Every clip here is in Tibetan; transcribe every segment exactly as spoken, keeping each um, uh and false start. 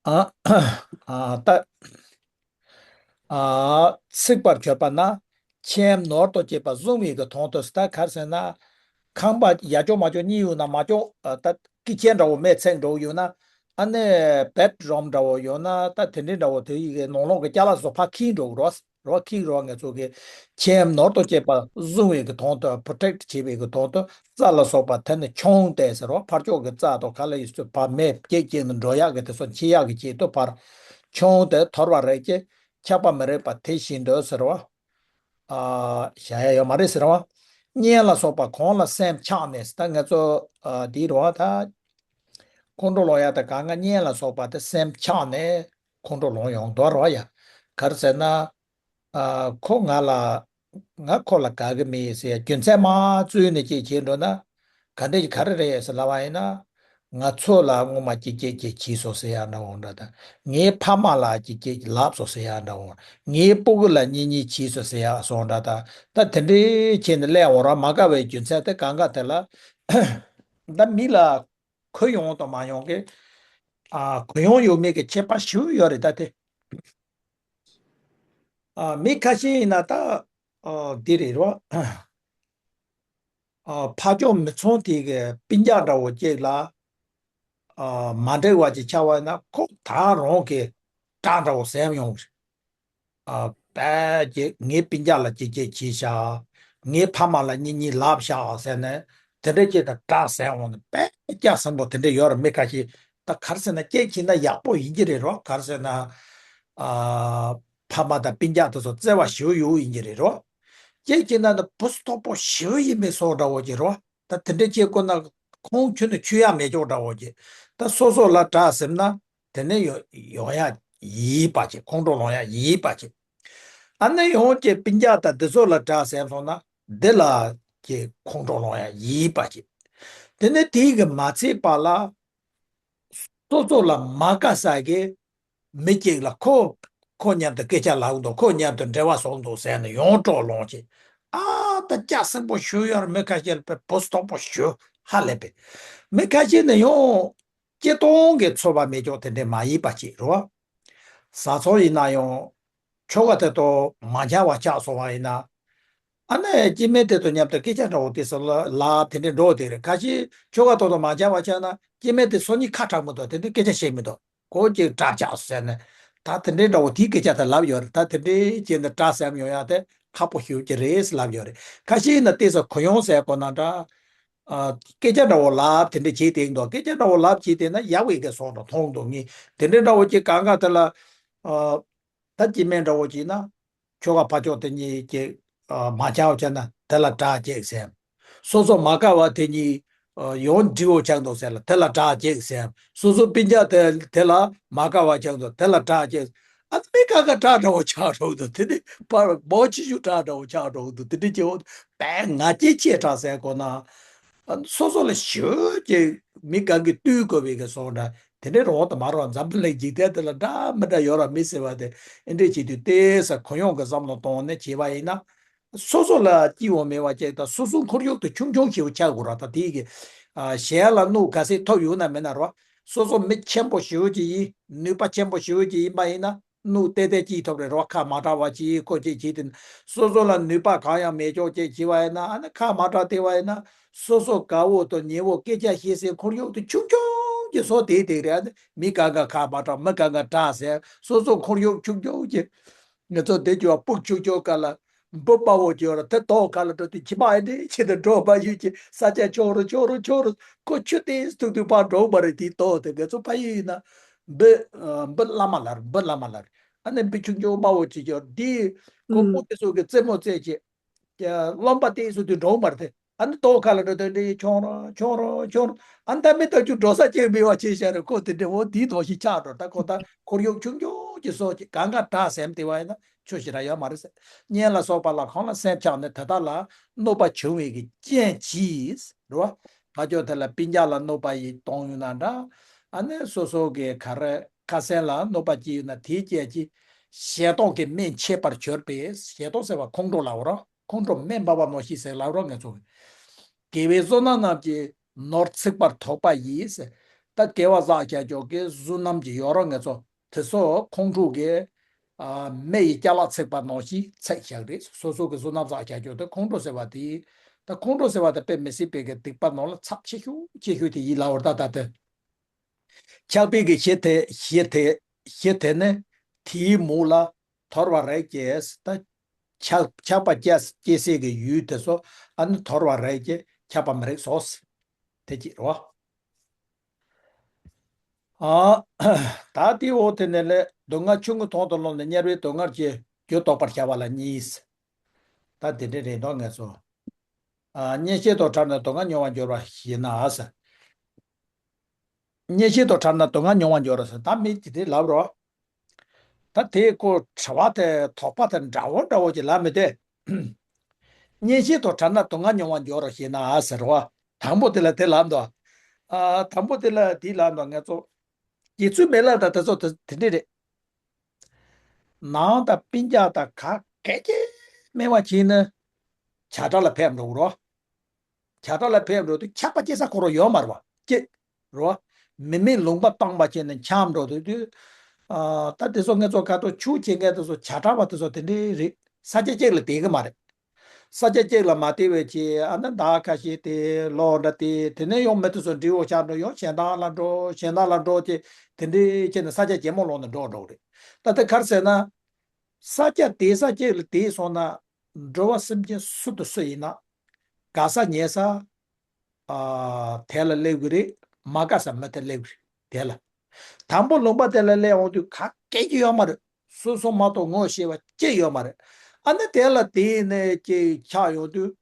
ཨ། ཨ། ད། ཨ། ཚིག་པར་གྱུར་པ་ན། ཁྱིམ་ནོར་དུ་སྐྱེས་པ་བཟུང་བའི་གི་དོན་དུ། ད་ག་རེ་ཟེར་ན། ཁང་པ་ཡ་ཅོག་མ་ཅོག་གཉིས་ཡོད་ན་མ་ཅོག་ཨ། ད་ཀི་ཆེན་འདྲ་བོ་མེ་ཚེག་འདྲ་བོ་ཡོད་ན། ཨ་ནི་བེད་རུམ་འདྲ་བོ་ཡོད་ན། ད་དེ་འདྲའི་འདྲ་བོ་དེ་ཡི་གི་ནང་ལོགས་ཀྱི་ཅ་ལག་བཟོ་ཕར་ཁྱེར་འགྲོ་རོགས། རོགས་ཁྱེར་རོགས། ང་ཚོ་གི་ཁྱིམ་ནོར་དུ་སྐྱེས་པ་བཟུང་བའི་གི་དོན་དུ། པྲོ་ཊེག་བྱེད་པའི་གི་དོན་དུ། རྩྭ་ལ་སོགས་པ་དེ་ནི་ཆུང་སྟེ་ཟེར་རོགས། ཕར་ཕྱོགས་ཀྱི་རྩྭ་དང་ག་ལ་ཡོད་ཚོད་ཕར་མེ་སྐྱེ་སྐྱེ་ནས་འགྲོ་ཡག་གི་དེ་ཚོ་འཁྱེར་ཡག་གི་ཆེད་དུ། ཕར་ཆུང་སྟེ་དོར་བ་རེག་ཅིང་ཆགས་པ་མི་རིགས་པ་དེ་བཞིན་དུ་ཟེར་བ། ཨ། བཞག་ཡ་ཡོད་མ་རེད་ཟེར་བ། གཉེན་ལ་སོགས་པ་གང་ལ་སེམས་ཆགས་ནས། ད་ང་ཚོ་ཨ། དེའི་རོགས་ད་ཁོང་ཁྲོ་ལངས་ཡ་ད་གང་ག་གཉེན་ལ་སོགས་པ་དེ་སེམས་ཆགས་ནས་ཁོང་ཁྲོ་ལངས་ཡོང་དོ་རོགས་ཡ། ག་རེ་ཟེར་ན། ཨ། ཁོ་ང་ལ། ང་ཁོ་ལ་དགའ་གི་མེད་ཟེར་ཡ་རྒྱུ་མཚན་མ་བཙུགས་ནས་ཅིག་བྱེད་འགྲོ་ན། ག་འདྲ་ག་རེ་རེད་ཟེར་ལབ་པ་ཡིན་ན། ང་ཚོ་ལ་སྔོན་མ་ཅིག་ཅིག་ཅིག་བྱས་སོང་ཟེར་ཡ་འདྲ་བོ་འདྲ་དང་། ངའི་ཕ་མ་ལ་ཅིག་ཅིག་ལབ་སོང་ཟེར་ཡ་འདྲ་བོ། ངའི་སྤུ་གུ་ལ་གཉེན་ཉེ་བྱས་སོང་ཟེར་ཡ་སོང་འདྲ་དང་། ད་དེ་འདྲའི་བྱས་ནས་སླེབས་འོང་ར་མ་དགའ་བའི་རྒྱུ་མཚན་དེ་གང་ག་དེ་ལ། ད་མི་ལ་གུ་ཡངས་དང་མ་ཡངས་ཀྱི། ཨ། གུ་ཡངས་ཡོད་མེད་ཀྱི་ཁྱད་པར་ཞིག་ཡོད་རེད་ད་དེ། ཨ། མི་ཁ་ཤས་ཡིན་ན་ད། ཨ། འདི་རེད་རོ། ཨ། ཕ་ཕྱོགས་མི་ཚང་དེ་གི་སྤུན་ཀྱག་འདྲ་བོ་ཅིག་ལ། ཨ། མ་འགྲིག་པ་ཅིག་ཆགས་པ་ཡིན་ན་ཁོ་ད་རང་གི་དགྲ་འདྲ་བོ་སེམས་ཡོང་གི་རེད། ཨ། དཔེ་ཅིག་ངའི་སྤུན་ཀྱག་ལ་ཅིག་ཅིག་བྱས་ཤག་ངའི་ཕ་མ་ལ་གཉེན་ཉེ་ལབ་ཤག་ཟེར་ནས་དེ་འདྲ་ཅིག་དང་དགྲ་ཟེར་འོང་ནས། དཔེ་སྐྱག་ཟིན་པོ་དེ་འདྲ་ཡོད་རེད་མི་ཁ་ཤས། ད་ག་རེ་ཟེར་ན་སྐད་ཅིག་ན་ཡག་པོ་ཡིན་གྱི་རེད་རོ། ག་རེ་ཟེར་ན། ཨ། ཕ་མ་དང་སྤུན་ཀྱག་དེ་ཚོ་བརྩེ་བ་ཞེ་པོ་ཡོད་ཡིན་གྱི་རེད་རོ། སྐད་ཅིག་ན་ནི་བུ་སྟོབས་པོ་ཞེ་པོ་ཡིན་པའི་བཟོ་འདྲ་བོ་ཅིག་རོ། ད་དེ་འདྲ་བྱེད་དགོས་ན་ཁོང་ཁྱོན་ནས་ཆུད་ཡག་མེད་ཅོག་འདྲ་བོ་ཅིག་ད་སོ་སོ་ལ་དགྲ་ཟིན་ན་དེ་ནས་ཡོང་ཡག་ཡིན་པ་ཅིག་ཁོང་ཁྲོ་ལངས་ཡག་ཡིན་པ་ཅིག་ཨ་ནི་ཡང་ཅིག་སྤུན་ཀྱག་དང་འདི་ཚོ་ལ་དགྲ་ཟིན་སོང་ན་འདི་ལ་ཅིག་ཁོང་ཁྲོ་ལངས་ཡག་ཡིན་པ་ཅིག་དེ་ནས་དེའི་གི་མ་ཚད་པ་ལ། སོ་སོ་ལ་མ་དགའ་ས་གི་མི་གཅིག་ལ་ཁོ། ཁོ་མཉམ་དུ་སྐད་ཆ་ལབ་འདུག་ཁོ་མཉམ་དུ་འབྲེལ་བ་བཟོ་འདུག་ཟེར་ནས་ཡང་གྲོགས་ལངས་བྱས། ཨ། ད་སྐྱག་ཟིན་པོ་ཞེ་པོ་ཡོད་རེད། མི་ཁ་ཤས་ལ་དཔེ་བུ་སྟོབས་པོ་ཞེ་པོ་ཧ་ལས་པས། མི་ཁ་ཤས་ནི་ཡང་སྤྱིར་བཏང་གི་ཚོར་བ་མེད་ཅོག་དེ་འདྲས་མ་ཡིན་པ་ཅིག་རེད་བ། བཟའ་ཚང་ཡིན་ན་ཡང་ཁྱོ་ག་དེ་དང་མ་འཆམ་པ་ཆགས་སོང་བ་ཡིན་ན། ཨ་ནི་སྐྱེ་དམན་དེ་དང་མཉམ་དུ་སྐད་ཆ་འདྲ་བོ་དེ་ཚོ་ལ་ལབ་དེ་འདྲའི་འགྲོ་དེ་རེད། ཁ་ཤས་ཁྱོ་ག་དང་དང་མ་འཆམ་པ་ཆགས་ན་སྐྱེ་དམན་དེ་སང་ཉིན་ཁ་གྲག་མི་འདུག་དེ་འདྲའི་སྐད་ཆ་བཤད་མི་འདུག་ཁོ་ཅིག་དགྲ་ཆགས་ཟེར་ནས། ད་དེ་འདྲའི་འདྲ་བོ་དེའི་སྐད་ཆ་དེ་ལབ་ཡོད་རེད། ད་དེ་འདྲའི་བྱས་ནས་དགྲ་ཟེར་ཡོང་ཡག་དེ་ཁག་པོ་ཞེ་པོ་ཅིག་རེད་ལབ་ཡོད་རེད། ཁ་ཤས་ཡིན་ན་ལྟས་ས་གུ་ཡངས་ཟེར་དགོས་ན་འདྲ། ཨ། སྐད་ཆ་འདྲ་བོ་ལབ་དེ་འདྲ་བྱས་བསྡད་འདུག་སྐད་ཆ་འདྲ་བོ་ལབ་བྱས་བསྡད་ན་ཡག་པོ་ཡོད་ཀྱི་བཟོ་འདྲ་མཐོང་འདུག་ངས་དེ་འདྲའི་འདྲ་བོ་ཅིག་གང་ག་དེ་ལ། ཨ། ད་སྐྱེ་དམན་འདྲ་བོ་ཅིག་ན། ཁྱོ་ག་ཕ་ཕྱོགས་དེ་གཉིས་ཀྱིས། ཨ། མ་འཆམ་པ་བྱས་ན་དེ་ལ་དགྲ་བྱེད་ཟེར། སོ་སོ་མ་དགའ་བ་དེ་གཉིས། ཨ། ཡང་འདྲིས་པོ་ཆགས་འདུག་ཟེར་ལ་དེ་ལ་དགྲ་བྱེད་ཟེར། སོ་སོ་སྤུན་ཀྱག་དེ་དེ་ལ་མ་དགའ་བ་ཆགས་འདུག་དེ་ལ་དགྲ་བྱེད། ཨ་ནི་མི་གང་ག་དགྲ་འདྲ་བོ་ཆགས་འགྲོ་གི་འདུག་དེ་ནི་པར་མོ་ཆི་ཆུ་དགྲ་འདྲ་བོ་ཆགས་འགྲོ་གི་འདུག་དེ་འདྲ་བྱེད་འོ། དཔེ་ང་སྐྱེ་ཆེ་དྲགས་ཟེར་དགོས་ན། ཨ། སོ་སོ་ལ་ཞེ་པོ་ཅིག་མི་གང་གིས་བསྟུན་དགོས་པའི་གི་བཟོ་འདྲ། དེ་འདྲའི་རོགས་དང་མ་རོགས་འཛམ་བུ་གླིང་འཇིག་རྟེན་འདི་ལ་འདྲ་མི་འདྲ་ཡོད་ར་མི་ཟེར་བ་དེ། ཨེ་འདྲས་བྱེད་དུས་ལྟས་ས་གུ་ཡངས་ཀྱི་བསམ་བློ་གཏོང་ནས་བྱས་པ་ཡིན་ན། སོ་སོ་ལ་སྐྱིད་པོ་མེད་པ་ཅིག་དང་སོ་སོ་ཁོར་ཡུག་དེ་ཆུང་ཆུང་ཞིག་ཆགས་དགོས་ར། ད་དེའི་གི། ཨ། གཞན་ལ་གནོད་ག་ཚད་ཐོབ་ཡོད་ན་མེད་ན་རོ། སོ་སོ་མི་ཆེན་པོ་ཞེ་པོ་ཅིག་ཡིན། ནུས་པ་ཆེན་པོ་ཞེ་པོ་ཅིག་ཡིན་པ་ཡིན་ན། གནོད་ཏན་ཏན་སྐྱེལ་ཐུབ་རེད་རོ། ཁ་མ་གྲགས་པ་ཅིག་ཁོ་ཅིག་བྱེད་དེ། སོ་སོ་ལ་ནུས་པ་གང་ཡང་མེད་ཅོག་ཅིག་བྱེད་པ་ཡིན་ན། ཨ་ནི་ཁ་མ་གྲགས་བསྡད་པ་ཡིན་ན། སོ་སོ་དགའ་བོ་དང་ཉེ་བོ་སྐད་ཆ་བཤད་སའི་ཁོར་ཡུག་དེ་ཆུང་ཆུང་ཅིག་བཟོ་བསྡད་བསྡད་རེད། ཨ་ནི་མི་གང་ག་ཁ་མ་གྲགས། མི་གང་ག་དགྲ་ཟེར། སོ་སོ་ཁོར་ཡུག་ཆུང་ཆུང་ཅིག་ང་ཚོ་འདི་ཅོ་སྤུ་ཆུང་ཆུང་ག་ལ་འབུ་དམར་པོ་ཅིག་ཡོད་ར། དེ་ཐོག་ཁ་ལ་འགྲོ་དུས་ཁྱི་ཕག་ཨེ་འདྲས་བྱེད་དུ་འགྲོ་མ་ཡོང་ཅིག་ས་ཆ་ཆུང་རུ་ཆུང་རུ་ཆུང་རུ། ཁོ་ཆུ་ཏོག་ཙམ་ཐུག་དུས་ཕར་འགྲོ་མ་རེད། དེའི་ཐོག་དེ་ང་ཚོ་ཕ་ཡུལ་ཡིན་ན། འབུ། ཨ། འབུ་བླ་མ་ལབ་རེད། འབུ་བླ་མ་ལབ་རེད། ཨ་ནི་འབུ་ཆུང་ཆུང་དམར་པོ་ཅིག་ཡོད་རེད། དེ་ཁོ་སྤུ་དེ་ཚོ་གི་རྩེད་མོ་རྩེད་བྱེད། རློན་པ་ཏོག་ཙམ་དུས་འགྲོ་མ་རེད་དེ། ཨ་ནི་ཐོག་ཁ་ལ་འགྲོ་དུས་འདི་ཆུང་རུ་ཆུང་རུ་ཆུང་རུ། ཨ་ནི་ད་མི་ཐག་ཆུ་འགྲོ་ས་ཅིག་མེད་པ་བྱས་བཞག་རེད། ཁོ་དེ་འདྲ་འོ་དེའི་ཐོག་ཞིག་ཆགས་འགྲོ། ད་ཁོ་ད་ཁོར་ཡུག་ཆུང་ཆུང་ཅིག་བཟོ་ཅིག་གང་ག་དགྲ་ཟེར་བསྡད་པ་ཡིན་ན་ཆོག་ཤེས་ར་ཡོད་མ་རེད་ཟེར། གཉེན་ལ་སོགས་པ་ལ་གང་ལ་སེམས་ཆགས་ནས་དེ་དག་ལ་གནོད་པ་བྱུང་བའི་གི་རྐྱེན་གྱིས་རེད་བ། ཕ་ཕྱོགས་དེ་ལ་སྤུན་ཀྱག་ལ་གནོད་པ་ཡི་གཏོང་ཡོད་ན་འདྲ། ཨ་ནི་སོ་སོ་གི་ག་རེ་ཁ་སེམས་ལ་གནོད་པ་སྐྱེལ་ཡོད་ན་དེའི་རྐྱེན་གྱིས་ཞེ་སྡང་གི་སྨན་མཆེད་པར་གྱུར་པས། ཞེ་སྡང་ཟེར་བ་ཁོང་ཁྲོ་ལབ་རོ། ཁོང་ཁྲོ་སྨན་འབབ་པ་ནང་བཞིན་ཟེར་ལབ་རོ་ང་ཚོ། དགེ་བའི་བསོད་ནམས་རྣམས་ཀྱིས་ནོར་ཚིག་པར་དོགས་པ་ཡིས། ད་དགེ་བ་བསགས་བྱ་ཅོག་གི་བསོད་ནམས་ཀྱི་ཡོ་རོབ་ངེད་ཚོ་དེ་ཚོ་ཁོང་ཁྲོ་གི་ཨ་མེ་ཡི་ཅ་ལག་ཚིག་པ་ནང་བཞིན་ཚིག་བཞག་རེད། སོ་སོ་གི་བསོད་ནམས་བསགས་བྱ་ཅོག་དེ་ཁོང་ཁྲོ་ཟེར་བ་དེ་ད་ཁོང་ཁྲོ་ཟེར་བ་དེ་དཔེ་མི་སྲིད་པའི་གི་སྡིག་པ་ནང་ལ་ཚབས་ཆེ་ཤོས་ཆེ་ཤོས་དེ་ཡིན་ལབ་པ་རེད། ད་ད་དེ། ཆགས་པའི་གི་གཞི་དེ་གཞི་དེ་གཞི་དེ་ནི་དེའི་མུ་ལ་དོར་བ་རེད་ཀྱི། ད་ཆགས་ཆགས་པ་སྐྱེ་སྐྱེ་སའི་གི་ཡུལ་དེ་ཚོ་ཨ་ནི་དོར་བ་རེད་ཀྱི། ཆགས་པ་མི་རིགས་སོ། དེ་གཅིག་རེད་བ། ཨ། ད་དེའི་འོག་དེ་ནས་ལས་སྡུག་བསྔལ་ཆུང་ངུ་དོན་དུ་རློམ་ནས་དམྱལ་བའི་སྡུག་བསྔལ་གྱི་རྒྱུ་བཟློག་པར་བྱ་བ་ལ་གཉིས། ད་དེ་འདྲ་རེད་འདུག་ངེད་ཚོ། ཨ། གཉེན་བཤེས་དང་བྲལ་ནས་སྡུག་བསྔལ་མྱོང་བར་འགྱུར་བ་ཞེ་ན་ཟེར། གཉེན་བཤེས་དང་བྲལ་ན་སྡུག་བསྔལ་མྱོང་བར་འགྱུར་རོ་ཟེར། ད་མི་དེ་དེ་ལབ་རོ། ད་དེ་ཁོ་དྲི་བ་དེ་དོགས་པ་དེ་འདྲ་བོ་འདྲ་བོ་ཅིག་ལབ་མི་དེ། གཉེན་བཤེས་དང་བྲལ་ན་སྡུག་བསྔལ་མྱོང་བར་འགྱུར་རོ་ཞེ་ན་ཟེར་བ། དང་པོ་དེ་ལ་དེ་ལབ་འདུག་ཨ། དང་པོ་དེ་ལ་དེ་ལབ་འདུག་ངེད་ཚོ། དགེ་ཚུལ་མེད་ལ་ད་དེ་ཚོ་དེ་དེ་འདྲ་རེད། ནང་དང་སྤུན་ཀྱག་དང་ག་གེ་གེ་མེད་པ་བྱས་ན་བྱ་བྲག་ལ་ཕེབས་འགྲོ་རོ། བྱ་བྲག་ལ་ཕེབས་འགྲོ་དུས་ཆགས་པ་སྐྱེ་ས་ཁོ་རང་ཡོད་མ་རེད་བ། སྐྱེ་རོ། མི་མེད་ལུང་པ་སྟོང་པ་བྱས་ནས་འཁྱམས་འགྲོ་དུས་དུས། ཨ། ད་དེ་ཚོ་ངེད་ཚོ་ག་ཏོ་ཆུ་སྐྱེ་མཁན་དེ་ཚོ་བྱ་བྲག་པ་དེ་ཚོ་དེ་འདྲའི་རེད། ས་ཆ་གཅིག་ལ་བསྡད་གི་མ་རེད། ས་ཆ་གཅིག་ལ་མ་བསྡད་པའི་ཆེད་ཨ་ནི་ཟླ་ཁ་ཤས་དེ་ལོ་འདྲ་དེ་དེ་ནས་ཡང་མི་དེ་ཚོ་འབྲས་བུ་ཆགས་འགྲོ། ཡང་གཞན་དག་ལ་འགྲོ། གཞན་དག་ལ་འགྲོ་ཅེས་དེ་འདྲའི་བྱས་ནས་ས་ཆ་ཇེ་མང་ལོག་ནས་འགྲོ་འགྲོ་གི་རེད། ད་ལྟ་ག་རེ་ཟེར་ན། ས་ཆ་དེ་ས་གཅིག་ལ་བསྡད་སོང་ན། འགྲོ་བ་སེམས་ཅན་སུ་དང་སུ་ཡིན་ན། དགའ་ས་ཉེ་ས། ཨ། དེ་ལ་སླེབས་ཀྱི་རེད། མ་དགའ་ས་མི་དེ་སླེབས་ཀྱི་རེད། དེ་ལ། དང་པོ་ལུང་པ་དེ་ལ་སླེབས་འོང་དུས་ག་གེ་ཅི་ཡོད་མ་རེད། སོ་སོ་མ་གཏོགས་ངོ་ཤེས་པ་ཅི་ཡོད་མ་རེད། ཨ་ནི་དེ་ལ་དེ་ནས་ཅིག་ཆགས་ཡོང་དུས།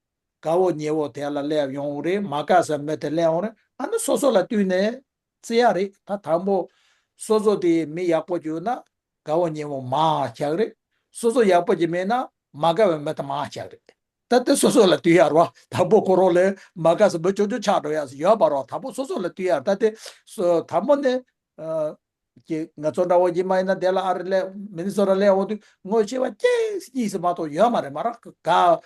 དགའ་བོ་ཉེ་བོ་དེ་ལ་སླེབས་ཡོང་རེད། མ་དགའ་ས་མི་དེ་སླེབས་འོང་རེད། ཨ་ནི་སོ་སོ་ལ་བསྟུན་ནས། བརྩི་ཡ་རེད། ད་དང་པོ་སོ་སོ་དེ་མི་ཡག་པོ་བྱུང་ན་དགའ་བོ་ཉེ་བོ་མང་ཆགས་རེད། སོ་སོ་ཡག་པོ་ཅིག་མེད་ན་མ་དགའ་བའི་མི་དེ་མང་ཆགས་རེད། ད་དེ་སོ་སོ་ལ་བསྟུན་ཡ་རོ། དང་པོ་ཁོ་རང་ལས་མ་དགའ་ས་མི་ཆུང་ཆུང་ཆགས་འགྲོ་ཡ་ཡོད་པ་རོ། དང་པོ་སོ་སོ་ལ་བསྟུན་ཡ། ད་དེ་སོ་དང་པོ་ནས་ཨ། ཀྱི་ང་ཚོ་འདྲ་བོ་ཅིག་མ་ཡིན་ན་དེ་ལ་ཨ་རི་སླེབས། མི་ནི་སོ་ཊ་སླེབས་འོང་དུས་ངོ་ཤེས་པ་གཅིག་གཉིས་སུ་མ་གཏོགས་ཡོད་མ་རེད། མ་ར་ག་ཨ།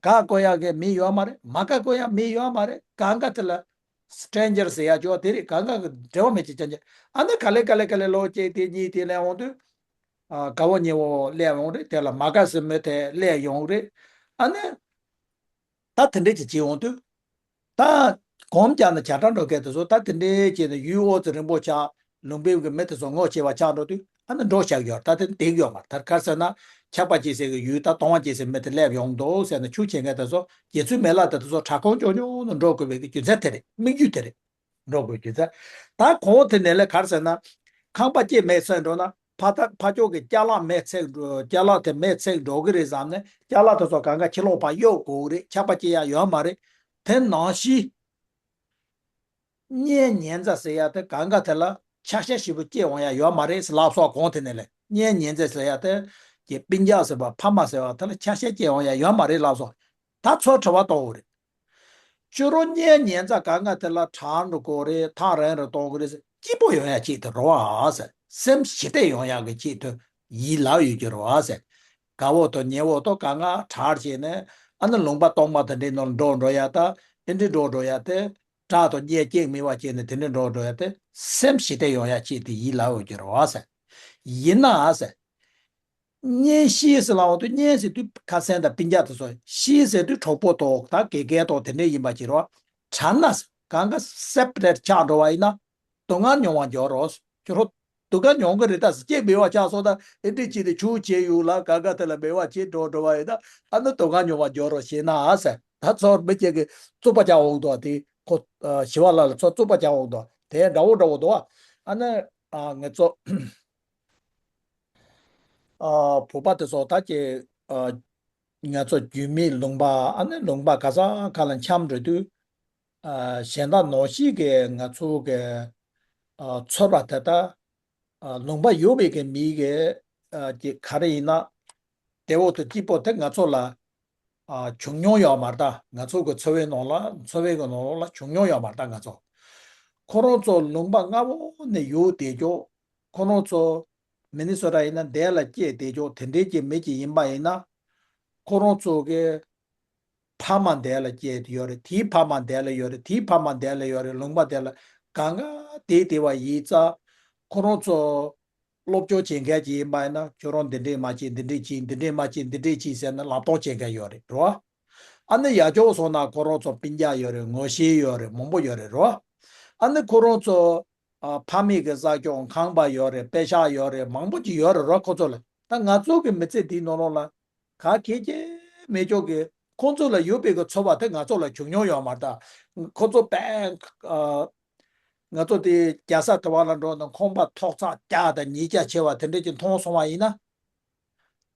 དགའ་དགོས་ཡ་གི་མི་ཡོད་མ་རེད། མ་དགའ་དགོས་ཡ་མི་ཡོད་མ་རེད། གང་ག་དེ་ལ། སི་ཊེན་ཇར་ཟེར་ཡ་ཅོ་དེ་རེད། གང་ག་གི་འབྲེལ་བ་མེད་ཅེས་ཅན་ཅན། ཨ་ནི་ག་ལེ་ག་ལེ་ག་ལེ་ལོ་གཅིག་དེ་གཉིས་དེ་སླེབས་འོང་དུས། ཨ། དགའ་བོ་ཉེ་བོ་སླེབས་ཡོང་རེད། དེ་ལ་མ་དགའ་ཟེར་མི་དེ་སླེབས་ཡོང་རེད། ཨ་ནི། ད་དེ་འདྲས་ཀྱི་བྱེད་འོང་དུས། ད་གོམ་རྒྱག་ན་བྱ་བྲག་འགྲོ་མཁན་དེ་ཚོ་ད་དེ་འདྲས་བྱས་ནས་ཡུལ་ཨོ་ཙི་རིན་པོ་ཆེ་ལུང་པའི་གི་མི་དེ་ཚོ་ངོ་ཤེས་པ་ཆགས་འགྲོ་དུས། ཨ་ནི་འགྲོ་བཞག་ཡོད། ད་དེ་འདེགས་ཡོད་མ་རེད། ད་ག་རེ་ཟེར་ན། ཆགས་པ་སྐྱེ་སའི་གི་ཡུལ་ད་སྡང་བ་སྐྱེ་སའི་མི་དེ་སླེབས་ཡོང་འདུག་ཟེར་ནས་ཆུ་བྱེད་མཁན་དེ་ཚོ་དགེ་ཚུལ་མེད་ལ་དེ་ཚོ་དྲག་ཁོང་ཅོ་ཉུང་ནས་འགྲོ་དགོས་པའི་གི་རྒྱུ་མཚན་དེ་རེད། དམིགས་ཡུལ་དེ་རེད། འགྲོ་དགོས་རྒྱུ་མཚན། ད་གོང་དེ་ནས་ལས་ག་རེ་ཟེར་ན། ཁང་པ་སྐྱེ་མེད་ཚད་འགྲོ་ན་ཕ་ད་ཕ་ཕྱོགས་ཀྱི་ཅ་ལག་མེད་ཚད་འགྲོ། ཅ་ལག་དེ་མེད་ཚད་འགྲོ་གི་རེད་བསམ་ནས་ཅ་ལག་དེ་ཚོ་གང་ག་ཕྱི་ལོགས་ཕར་གཡུག་དགོས་གི་རེད། ཆགས་པ་སྐྱེ་ཡ་ཡོད་མ་རེད། དེ་ནང་བཞིན། གཉེན་ཉེ་ཚན་ཟེར་ཡ་དེ་གང་ག་དེ་ལ་ཆ་ཤས་ཞིབ་པོ་སྐྱེ་འོང་ཡ་ཡོད་མ་རེད་ཟེར་ལབ་སོགས། གོང་དེ་ནས་ལས་གཉེན་ཉེ་ཚན་ཟེར་ཡ་དེ་ཀྱི་སྤུན་ཀྱག་ཟེར་བ་ཕ་མ་ཟེར་བ་དེ་ལ་ཆ་ཤས་སྐྱེ་འོང་ཡ་ཡོད་མ་རེད་ལབ་སོགས། ད་ཚོ་དྲི་བ་གཏོང་དགོས་རེད། ཁྱོད་རང་གཉེན་ཉེ་ཚན་གང་ག་དེ་ལ་དྲག་འགྲོ་དགོས་རེད། ཐག་རིང་རུ་གཏོང་དགོས་རེད་ཟེར། སྐྱིད་པོ་ཡོང་ཡ་ཆེད་དུ་རེད་བ་ཟེར། སེམས་ཞི་བདེ་ཡོང་ཡ་གི་ཆེད་དུ་ཡིན་ལབ་ཡོད་ཀྱི་རེད་བ་ཟེར། དགའ་བོ་དང་ཉེ་བོ་དང་གང་ག་དྲག་བྱས་ནས་ཨ་ནི་ལུང་པ་སྟོང་པ་དེ་འདྲའི་ནང་འགྲོ་འགྲོ་ཡ། ད་ཨེ་འདྲའི་འགྲོ་འགྲོ་ཡ་དེ། དགྲ་དང་གཉེན་སྐྱེ་མེད་པ་བྱས་ནས་དེ་འདྲའི་འགྲོ་འགྲོ་ཡ་དེ་སེམས་ཞི་བདེ་ཡོང་ཡ་ཆེད་དུ་ཡིན་ལབ་ཡོད་ཀྱི་རེད་བ་ཟེར། ཡིན་ནའང་ཟེར། གཉེན་བཤེས་ཟེར་ལབ་འོང་དུས་གཉེན་ཟེར་དུས་ཁ་སང་དང་སྤུན་ཀྱག་དེ་ཚོ། བཤེས་ཟེར་དུས་གྲོགས་པོ་དང་ད་དགེ་རྒན་དང་དེ་འདྲ་ཡིན་པ་ཅིག་རེད་བ། དྲག་ན་ཟེར་གང་ག་སེ་པ་རེ་ཊི་ཆགས་འགྲོ་བ་ཡིན་ན་སྡུག་བསྔལ་མྱོང་བ་འགྱུར་རོ། ཁྱོད་རང་སྡུག་བསྔལ་མྱོང་གི་རེད། ད་ཟེར་སྐྱེ་མེད་པ་ཆགས་སོང་ད་ཨེ་འདྲ་ཅིག་དེ་ཆུ་བྱེད་ཡུལ་ལ་གང་ག་དེ་ལ་མེད་པ་བྱེད་འགྲོ་འགྲོ་བ་ཡིན་ན་ཨ་ནི་སྡུག་བསྔལ་མྱོང་བ་འགྱུར་རོ་ཞེ་ན་ཟེར། ད་ཚོར་མི་སྐྱེ་གི་རྩུབ་པ་ཆགས་འོང་དོ། དེ་ཁོ་ཞི་བ་ལྷ་ལ་ཚོ་རྩུབ་པ་ཆགས་འོང་དོ། དེ་འདྲ་བོ་འདྲ་བོ་འདུག་ཨ་ནི་ཨ་ངེད་ཚོ། ཨ་བོད་པ་དེ་ཚོ་ད་ཀྱི་ཨ་ང་ཚོ་རྒྱུས་མེད་ལུང་པ་ཨ་ནི་ལུང་པ་ག་ས་ག་ལ་འཁྱམས་འགྲོ་དུས། ཨ་གཞན་དག་ནང་བཞིན་གྱི་ང་ཚོ་གི་ཨ་ཚོར་བ་དེ་ད་ཨ་ལུང་པ་ཡོད་པའི་གི་མི་གི་ཨ་ཀྱི་ག་རེ་ཡིན་ན། དེ་འོག་ཏུ་སྐྱིད་པོ་དེ་ང་ཚོ་ལ་ཨ་བྱུང་མྱོང་ཡོད་མ་རེད། ད་ང་ཚོ་གི་འཚོ་བའི་ནང་ལ་འཚོ་བའི་གི་ནང་ལ་བྱུང་མྱོང་ཡོད་མ་རེད། ད་ང་ཚོ་ཁོ་རང་ཚོ་ལུང་པ་སྔ་བོ་ནས་ཡོད་བསྡད་ཀྱོག་ཁོ་རང་ཚོ་མི་ནི་སོ་ཊ་ཡིན་ན་འདས་ལ་སྐྱེས་བསྡད་ཀྱོག་དེ་འདྲའི་གི་མི་གཅིག་ཡིན་པ་ཡིན་ན། ཁོ་རང་ཚོ་གི་ཕ་མ་འདས་ལ་སྐྱེས་ཡོད་རེད། དེའི་ཕ་མ་འདས་ལ་ཡོད་རེད། དེའི་ཕ་མ་འདས་ལ་ཡོད་རེད། ལུང་པ་འདས་ལ་གང་ག་ དེ་དེ་བ་ཡིན་ཙང་ཁོ་རང་ཚོ་སློབ་སྦྱོང་བྱེད་མཁན་ཅིག་ཡིན་པ་ཡིན་ན་ཁྱོད་རང་འདི་འདྲས་མ་བྱེད་འདི་འདྲས་བྱེད་འདི་འདྲས་མ་བྱེད་འདི་འདྲས་བྱེད་ཟེར་ནས་ལབ་རྟོག་བྱེད་མཁན་ཡོད་རེད་རོ། ཨ་ནི་ཡར་ཕྱོགས་སོང་ན་ཁོ་རང་ཚོ་སྤུན་ཀྱག་ཡོད་རེད། ངོ་ཤེས་ཡོད་རེད། མང་པོ་ཡོད་རེད་རོ། ཨ་ནི་ཁོ་རང་ཚོ་ཨ་ཕ་མེས་ཀྱི་ས་སྐྱོང་ཁང་པ་ཡོད་རེད། པེ་ཤག་ཡོད་རེད། མང་པོ་ཅིག་ཡོད་རེད་རོ། ཁོ་ཚོ་ལ་ད་ང་ཚོ་གི་མི་ཚེ་འདིའི་ནང་ལོགས་ལ་ག་གེ་གེ་མེད་ཅོག་གི་ཁོང་ཚོ་ལ་ཡོད་པའི་གི་འཚོ་བ་དེ་ང་ཚོ་ལ་བྱུང་མྱོང་ཡོད་མ་རེད། ད་ཁོ་ཚོ་པན་ཨ་ང་ཚོ་དེ་རྒྱལ་ས་དེ་བ་ལ་འགྲོ་ན་ཁང་པ་ཐོག་ཚད་བརྒྱ་དང་ཉིས་བརྒྱ་ཆེ་བ་དེ་འདྲས་ཀྱི་མཐོང་སོང་བ་ཡིན་ན།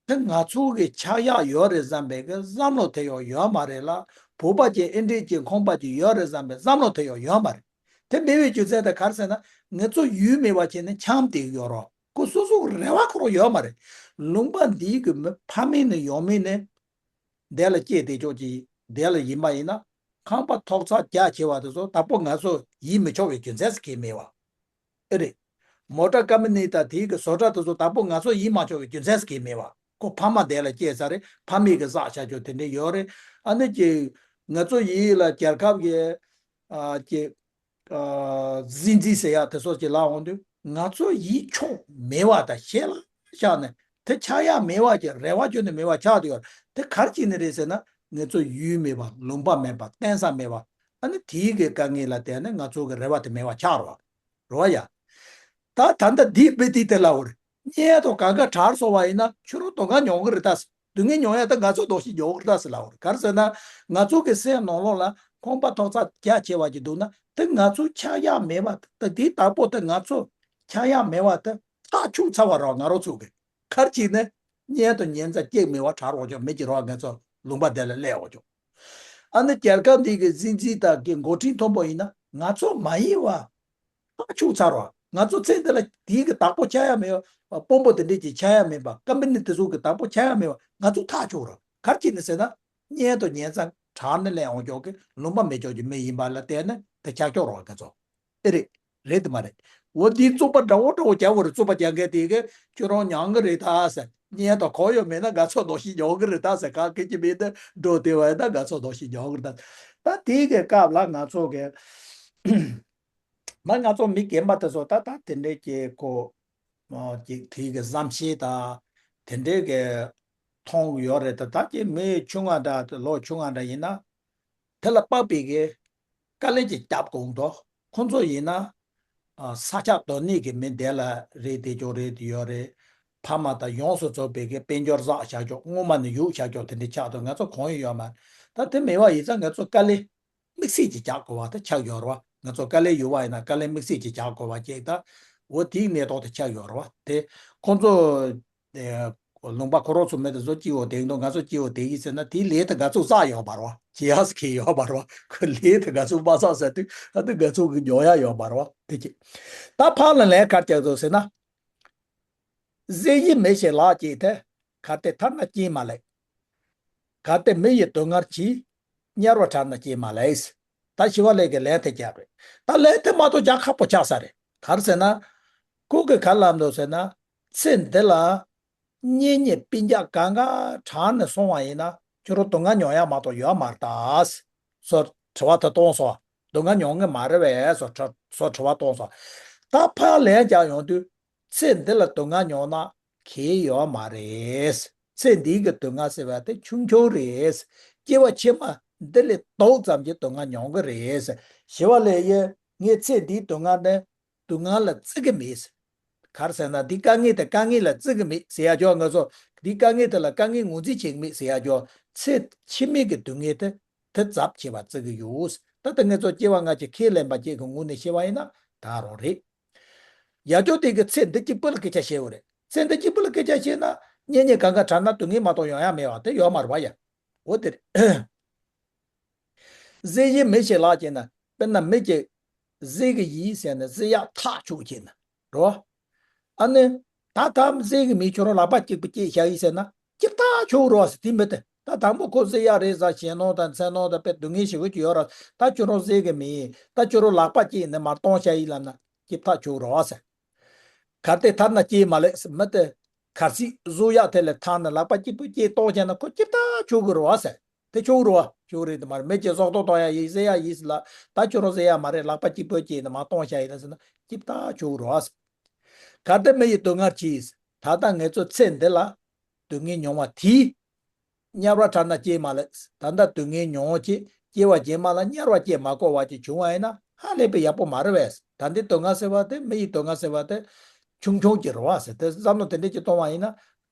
དེ་ང་ཚོ་གི་ཆག་ཡག་ཡོད་རེད་བསམ་པའི་གི་བསམ་བློ་དེ་ཡང་ཡོད་མ་རེད་ལ། བོད་པ་ཅིག་ཨེ་འདྲས་ཀྱི་ཁང་པ་ཅིག་ཡོད་རེད་བསམ་པའི་བསམ་བློ་དེ་ཡང་ཡོད་མ་རེད། དེ་མེད་པའི་རྒྱུ་མཚན་དེ་ག་རེ་ཟེར་ན་ང་ཚོ་ཡུལ་མེད་པ་བྱས་ནས་འཁྱམས་བསྡད་ཡོད་རོགས། ཁོ་སོ་སོ་གི་རེ་བ་ཁོ་རང་ཡོད་མ་རེད། ལུང་པ་འདིའི་གི་མི་ཕ་མེས་ནས་ཡང་མེས་ནས་འདི་ལ་སྐྱེས་བསྡད་ཆོག་ཅིག་འདི་ལ་ཡིན་པ་ཡིན་ན་ཁང་པ་ཐོག་ཚད་རྒྱ་ཆེ་བ་དེ་ཚོ་དྭགས་པོ་ང་ཚོ་ཡིད་མི་ཆོག་པའི་རྒྱུ་མཚན་ཟེར་གི་མེད་བ། ཨེ་རེད། མོ་ཊ་ཀམ་པ་ནི་དང་དེའི་གི་བཟོ་གྲྭ་དེ་ཚོ་དྭགས་པོ་ང་ཚོ་ཡིད་མ་ཆོག་པའི་རྒྱུ་མཚན་ཟེར་གི་མེད་བ། ཁོ་ཕ་མ་འདི་ལ་སྐྱེས་ས་རེད། ཕ་མེས་གི་བསགས་བྱ་ཆོག་དེ་འདྲས་ཡོད་རེད། ཨ་ནི་ཀྱི་ང་ཚོ་ཡིད་ལ་རྒྱལ་ཁབ་ཀྱི་ཨ་ཀྱི་ཨ་སྲིད་འཛིན་ཟེར་ཡག་དེ་ཚོ་ཅིག་ལབ་འོང་དུས་ང་ཚོ་ཡིད་ཆོག་མེད་བ་དང་ཞེ་ལ་བཞག་ནས་དེ་ཆགས་ཡག་མེད་བ་ཀྱི་རེ་བ་ཅོ་ནས་མེད་བ་ཆགས་དུ་ཡོད། དེ་ག་རེ་བྱས་ནས་རེད་ཟེར་ན་ང་ཚོ་ཡུལ་མེད་པ། ལུང་པ་མེད་པ། བརྟེན་ས་མེད་པ། ཨ་ནི་དེའི་གི་དཀའ་ངལ་ལ་བརྟེན་ནས་ང་ཚོ་གི་རེ་བ་དེ་མེད་པ་ཆགས་རོགས། རོ་ཡ། ད་ད་ལྟ་འདི་དཔེ་དེ་དེ་ལ་འོར། གཉེན་དང་གང་ག་དྲག་སོང་བ་ཡིན་ན་ཁྱོད་རང་དོ་སྣང་ཉོ་གི་རེད་ད། སྡུག་བསྔལ་མྱོང་ཡ་ད་ང་ཚོ་དོགས་ཤིག་མྱོང་གི་རེད་ད་ཟེར་ལབ་འོར། ག་རེ་ཟེར་ན་ང་ཚོ་གི་སེམས་ནང་ལོགས་ལ་ཁང་པ་ཐོག་ཚད་རྒྱ་ཆེ་བ་ཅིག་འདུག་ན་དེ་ང་ཚོ་ཆགས་ཡ་མེད་པ་ད། དེ་དྭགས་པོ་དེ་ང་ཚོ་ཆགས་ཡ་མེད་པ་ད་ཐག་ཆོད་ཚར་བ་རོགས། ང་རང་ཚོ་གི་ག་རེ་བྱས་ནས་གཉེན་དང་གཉེན་ཚན་སྐྱེས་མེད་པ་དྲག་རོགས་ཀྱང་མི་གྱི་རོགས། ང་ཚོ་ལུང་པ་དེ་ལ་སླེབས་འོ་ཅོག་ཨ་ནི་རྒྱལ་ཁབ་འདི་གི་སྲིད་འཛིན་དང་གི་འགོ་ཁྲིད་མཐོན་པོ་ཡིན་ན་ང་ཚོ་མ་ཡིན་བ། ཐག་ཆོད་ཚར་བ། ང་ཚོ་ཚེ་འདི་ལ་དེའི་གི་བདག་པོ་ཆགས་ཡ་མེད་པ། དཔོན་པོ་དེ་འདྲས་ཀྱི་ཆགས་ཡ་མེད་པ། ཀམ་པ་ནི་དེ་ཚོ་གི་བདག་པོ་ཆགས་ཡ་མེད་པ། ང་ཚོ་ཐག་ཆོད་ར། ག་རེ་བྱས་ནས་ཟེར་ན་གཉེན་དང་གཉེན་ཚན་དྲག་ནས་སླེབས་འོང་ཀྱོག་གི་ལུང་པ་མེད་ཀྱོག་གི་མི་ཡིན་པ་ལ་བརྟེན་ནས་དེ་ཆགས་ཀྱོག་ར་བ། ང་ཚོ་ཨེ་རེད། རེད་དེ་མ་རེད། འོ་འདིའི་རྩོད་པ་འདྲ་བོ་འདྲ་བོ་རྒྱག་དགོས་རེད། རྩོད་པ་རྒྱག་མཁན་དེ་གི་ཁྱོད་རང་མྱོང་གི་རེད་ད་ཟེར། གཉེན་དང་གོ་ཡོད་མེད་ན་ང་ཚོ་དོགས་ཤིག་མྱོང་གི་རེད་ད་ཟེར། ག་གི་ཅི་མེད་ན་འགྲོ་བདེ་བ་ཡིན་ན་ང་ཚོ་དོགས་ཤིག་མྱོང་གི་རེད་ད། ད་དེའི་གི་སྐབས་ལ་ང་ཚོ་གི་མ་ང་ཚོ་མི་རྒན་པ་དེ་ཚོ་ད་ད་དེ་འདྲའི་གི་ཁོ་ཨ་ཅིག་དེའི་གི་བསམ་ཤེས་ད་དེ་འདྲའི་གི་མཐོང་གི་ཡོད་རེད་ད། ད་ཀྱི་མི་ཆུང་ང་འདྲ་ལོ་ཆུང་ང་འདྲ་ཡིན་ན་དེ་ལ་དཔག་པའི་གི་དཀའ་ལས་ཀྱི་རྒྱབ་དགོངས་དོ། ཁོང་ཚོ་ཡིན་ན་ཨ་ས་ཆ་དོ་ནི་གི་མི་དེ་ལ་རེད་དེ་ཅོག་རེད་དེ་ཡོད་རེད། ཕ་མ་དང་ཡོངས་སུ་རྫོགས་པའི་གི་དཔལ་འབྱོར་བསགས་བཞག་ཀྱོག་སྔོན་མ་ནས་ཡོད་བཞག་ཀྱོག་དེ་འདྲའི་ཆགས་དོ། ང་ཚོ་གང་ཡོད་ཡོད་མ་རེད། ད་དེ་མེད་པ་ཡིན་ཙང་ང་ཚོ་དཀའ་ལས་དམིགས་བསལ་གྱི་རྒྱག་དགོས་པ་དེ་ཆགས་ཡོད་རེད་བ། ང་ཚོ་དཀའ་ལས་ཡོད་པ་ཡིན་ན་དཀའ་ལས་དམིགས་བསལ་གྱི་རྒྱག་དགོས་པ་ཅིག་ད་འོ་དེའི་གནས་སྟངས་དེ་ཆགས་ཡོད་རེད་བ། དེ་ཁོང་ཚོ་དེ་ལུང་པ་ཁོ་རང་ཚོ་མི་དེ་ཚོ་སྐྱིད་པོ་བསྡད་འདུག་ང་ཚོ་སྐྱིད་པོ་བསྡད་ཡིན་ཟེར་ན་དེའི་ལས་དེ་ང་ཚོ་བསགས་ཡོད་པ་རེད་བ། བྱེད་ཡག་ཟེར་གྱི་ཡོད་པ་རེད་བ། ཁོ་ལས་དེ་ང་ཚོ་མ་བསགས་ཟེར་དུས་ཨ་དེ་ང་ཚོ་གི་ཉོ་ཡག་ཡོད་པ་རེད་བ། དེ་ཅིག་ད་ཕར་ལ་ལན་ག་རེ་རྒྱག་འདུག་ཟེར་ན། གཟིགས་ཡིད་མི་ཞིག་ལགས་ཀྱིས་ཏེ། གལ་ཏེ་ཐར་ན་སྐྱེས་མ་ལེགས། གལ་ཏེ་མི་ཡི་སྡུག་བསྔལ་གྱིས། དམྱལ་བར་བྲལ་ན་སྐྱེས་མ་ལེགས། ད་ཞི་བ་ལྷས་ཀྱི་ལན་དེ་བརྒྱབ་རེད། ད་ལན་དེ་མ་གཏོགས་རྒྱག་ཁག་པོ་ཆགས་ས་རེད། ག་རེ་ཟེར་ན། ཁོ་གིས་ག་རེ་ལབ་འདུག་ཟེར་ན། ཚེ་འདི་ལ་གཉེན་ཉེ་སྤུན་ཀྱག་གང་ག་དྲག་ནས་སོང་བ་ཡིན་ན་ཁྱོད་རང་སྡུག་བསྔལ་མྱོང་ཡག་མ་གཏོགས་ཡོད་མ་རེད་ད། སོ་དྲི་བ་དེ་གཏོང་སོང་། སྡུག་བསྔལ་མྱོང་གི་མ་རེད་པས་སོ་དྲི་སོ་དྲི་བ་གཏོང་སོང་། ད་ཕར་ལན་རྒྱག་ཡོང་དུས། ཚེ་འདི་ལ་སྡུག་བསྔལ་མྱོང་ན་གལ་ཡོད་མ་རེད། ཚེ་འདིའི་གི་སྡུག་བསྔལ་ཟེར་བ་དེ་ཆུང་ཆུང་རེད། སྐྱེ་བ་ཕྱི་མ་འདི་ལས་ལྡོག་ཙམ་གྱི་སྡུག་བསྔལ་མྱོང་གི་རེད། ཞི་བ་ལྷས་ཡིན་ངས་ཚེ་འདིའི་སྡུག་བསྔལ་ནི་སྡུག་བསྔལ་ལ་བརྩི་གི་མེད། ག་རེ་ཟེར་ན་འདི་དཀའ་ངལ་དེ་དཀའ་ངལ་ལ་བརྩི་གི་མེད་ཟེར་ཡ་ཅོག་ང་ཚོ་འདི་དཀའ་ངལ་དེ་ལ་དཀའ་ངལ་ངོས་འཛིན་བྱེད་གི་མེད་ཟེར་ཡ་ཅོག་ཚེ་ཕྱི་མའི་གི་སྡུག་བསྔལ་དེ་དེ་ཙབ་བྱེད་པ་བརྩི་གི་ཡོད། ད་ལྟ་ང་ཚོ་སྐྱེ་བ་སྔ་ཕྱི་ཁས་ལེན་པ་ཅིག་གི་ངོས་ནས་བཤད་པ་ཡིན་ན་ད་རུང་རེད། ཡ་ཅོག་དེ་གི་ཚེ་འདི་གཅིག་པུ་ལ་སྐད་ཆ་བཤད་པ་རེད། ཚེ་འདི་གཅིག་པུ་ལ་སྐད་ཆ་བཤད་ན་གཉེན་ཉེ་གང་ག་དྲག་ན་སྡུག་བསྔལ་མ་གཏོགས་ཡོང་ཡ་མེད་པ་དེ་ཡོད་མ་རེད་པ་ཡ། འོ་དེ་རེད། གཟིགས་ཡིད་མི་ཞིག་ལགས་ཀྱིས་ན་དཔེར་ན་མི་གཅིག་གཟིགས་གི་ཡིད་ཟེར་ན་གཟིགས་ཡག་ཐག་ཆོད་ཀྱིས་ན་རོ། ཨ་ནི། ད་ད་གཟིགས་གི་མི་ཁྱོད་རང་ལག་པ་གཅིག་པུ་སྐྱེས་བཞག་ཡིན་ཟེར་ན་སྐྱིད་ཐག་ཆོད་རོ་ཟེར་དེ་མི་དེ་ད་དང་པོ་ཁོ་གཟིགས་ཡག་རེད་ཟེར་ཞེད་སྣང་དང་འཚེར་སྣང་དང་དཔེ་སྡུག་བསྔལ་ཞེ་པོ་ཅིག་ཡོད་ར། ད་ཁྱོད་རང་གཟིགས་གི་མི་ཡིན་ད་ཁྱོད་རང་ལག་པ་སྐྱེས་ནས་མར་གཏོང་བཞག་ཡིན་ལབ་ན་སྐྱིད་ཐག་ཆོད་རོ་ཟེར། གལ་ཏེ་ཐར་ན་སྐྱེས་མ་ལེགས་ཟེར་མི་དེ་གར་སྲིད་གཟུགས་ཡག་དེ་ལས་ཐར་ན་ལག་པ་གཅིག་པུ་སྐྱེས་གཏོང་བྱས་ན་ཁོ་སྐྱིད་ཐག་ཆོད་གི་རོ་ཟེར། དེ་ཆོག་རོ། ཆོག་རེད་དེ་མ་རེད། མི་གཅིག་གསོག་ཐོག་གཏོང་ཡ་ཡིན་ཟེར་ཡ་ཡིན་ཟེར་ལ། ད་ཁྱོད་རང་ཟེར་ཡ་མ་རེད། ལག་པ་གཅིག་པོ་གཅིག་ནས་མ་གཏོང་བྱ་ཡིན་ན་ཟེར་ན་ཅིབ་ད་ཆོག་རོ། གལ་ཏེ་མི་ཡི་སྡུག་བསྔལ་གྱིས། ད་ལྟ་ངེད་ཚོ་ཚེ་འདི་ལ་སྡུག་བསྔལ་མྱོང་བ་དེས། དམྱལ་བ་ཁྲག་ན་སྐྱེས་མ་ལེགས། ད་ལྟ་སྡུག་བསྔལ་མྱོང་བྱས་སྐྱེ་བ་རྗེས་མ་ལ་དམྱལ་བ་སྐྱེ་མ་དགོས་པ་ཅིག་བྱུང་བ་ཡིན་ན་ཧ་ལས་པའི་ཡག་པོ་མ་རེད་པས། ད་འདི་སྡུག་བསྔལ་ཟེར་བ་དེ་མི་ཡི་སྡུག་བསྔལ་ཟེར་བ་དེ་ཆུང་ཆུང་གི་རེད་པ་ཟེར། དེ་བསམ་བློ་དེ་འདྲས་ཅིག་གཏོང་བ་ཡིན་ན།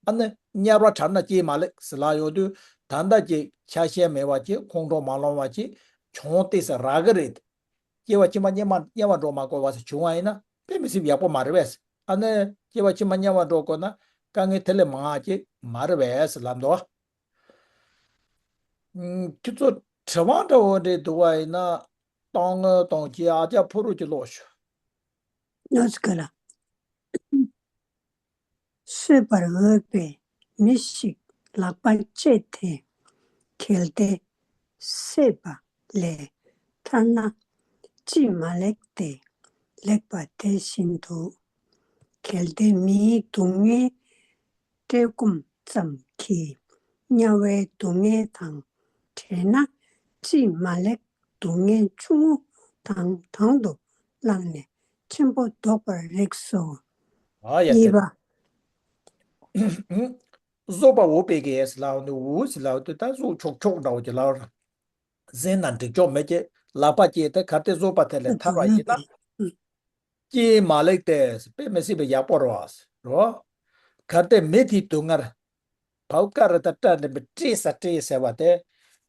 ཨ་ནི་དམྱལ་བ་ཁྲག་ན་སྐྱེས་མ་ལེགས་ཟེར་ལབ་ཡོང་དུས། ད་ལྟ་གི་ཆ་ཤས་མེད་པ་ཅིག་ཁོང་ཁྲོ་མ་ལངས་པ་ཅིག་བྱུང་སྟེ་ཟེར་རག་གི་རེད། སྐྱེ་བ་ཕྱི་མ་དམྱལ་བ་དམྱལ་བ་འགྲོ་མ་དགོས་པ་ཟེར་བྱུང་བ་ཡིན་ན་དཔེ་མི་སྲིད་ཡག་པོ་མ་རེད་པས། ཨ་ནི་སྐྱེ་བ་ཕྱི་མ་དམྱལ་བ་འགྲོ་དགོས་ན་དཀའ་ངལ་དེ་ལས་མང་བ་ཅིག་མ་རེད་པས་ཟེར་ལབ་འདུག་ཁྱེད་ཚོ་དྲི་བ་འདྲ་བོ་འདྲ་འདུག་པ་ཡིན་ན་གཏོང་ངོ་གཏོང་གི། ཨ་ཅག་ཕུ་རུ་གྱི་ལོག་ཤོག་ནོར་སྐལ་ལ། གསོད་པར་འོས་པའི་མི་ཞིག་ལག་པ་བཅད་དེ། གལ་ཏེ་བསད་པ་ལས་ཐར་ན་ཅིས་མ་ལེགས་ཏེ། ལེགས་པ་དེ་བཞིན་དུ། གལ་ཏེ་མིའི་སྡུག་བསྔལ་བཀྲེས་སྐོམ་ཙམ་གྱིས་དམྱལ་བའི་སྡུག་བསྔལ་དང་བྲལ་ན་ཅིས་མ་ལེགས། སྡུག་བསྔལ་ཆུང་ངུ་དང་དང་དུ་བླངས་ནས་ཆེན་པོ་བཟློག་པར་རིགས་སོ། ཨ་ཡ་གཉིས་དེ་པ། བཟོད་པ་འོ་པའི་གེ་ཟེར་ལབ་ནི་འུ་ཟེར་ལབ་དུས་ད་གཟུགས་ཆོག་ཆོག་འདྲ་བོ་ཅིག་ལབ་ར། ཟིན་ན་འགྲིག་ཆོག་མེད་ཀྱི་ལག་པ་བཅད་དེ་གལ་ཏེ་བཟོད་པ་དེ་ལས་ཐར་བ་ཡིན་ན། ཀྱེ་མ་ལེགས་ཏེ། དཔེ་མི་སྲིད་པའི་ཡག་པོ་རེད་བ། རོ། གལ་ཏེ་མི་དེའི་སྡུག་བསྔལ། བའུ་ཀ་ར་ད་ཏྲ་འདྲ་བའི་ཀྲི་ས་ཀྲི་ཟེར་བ་དེ།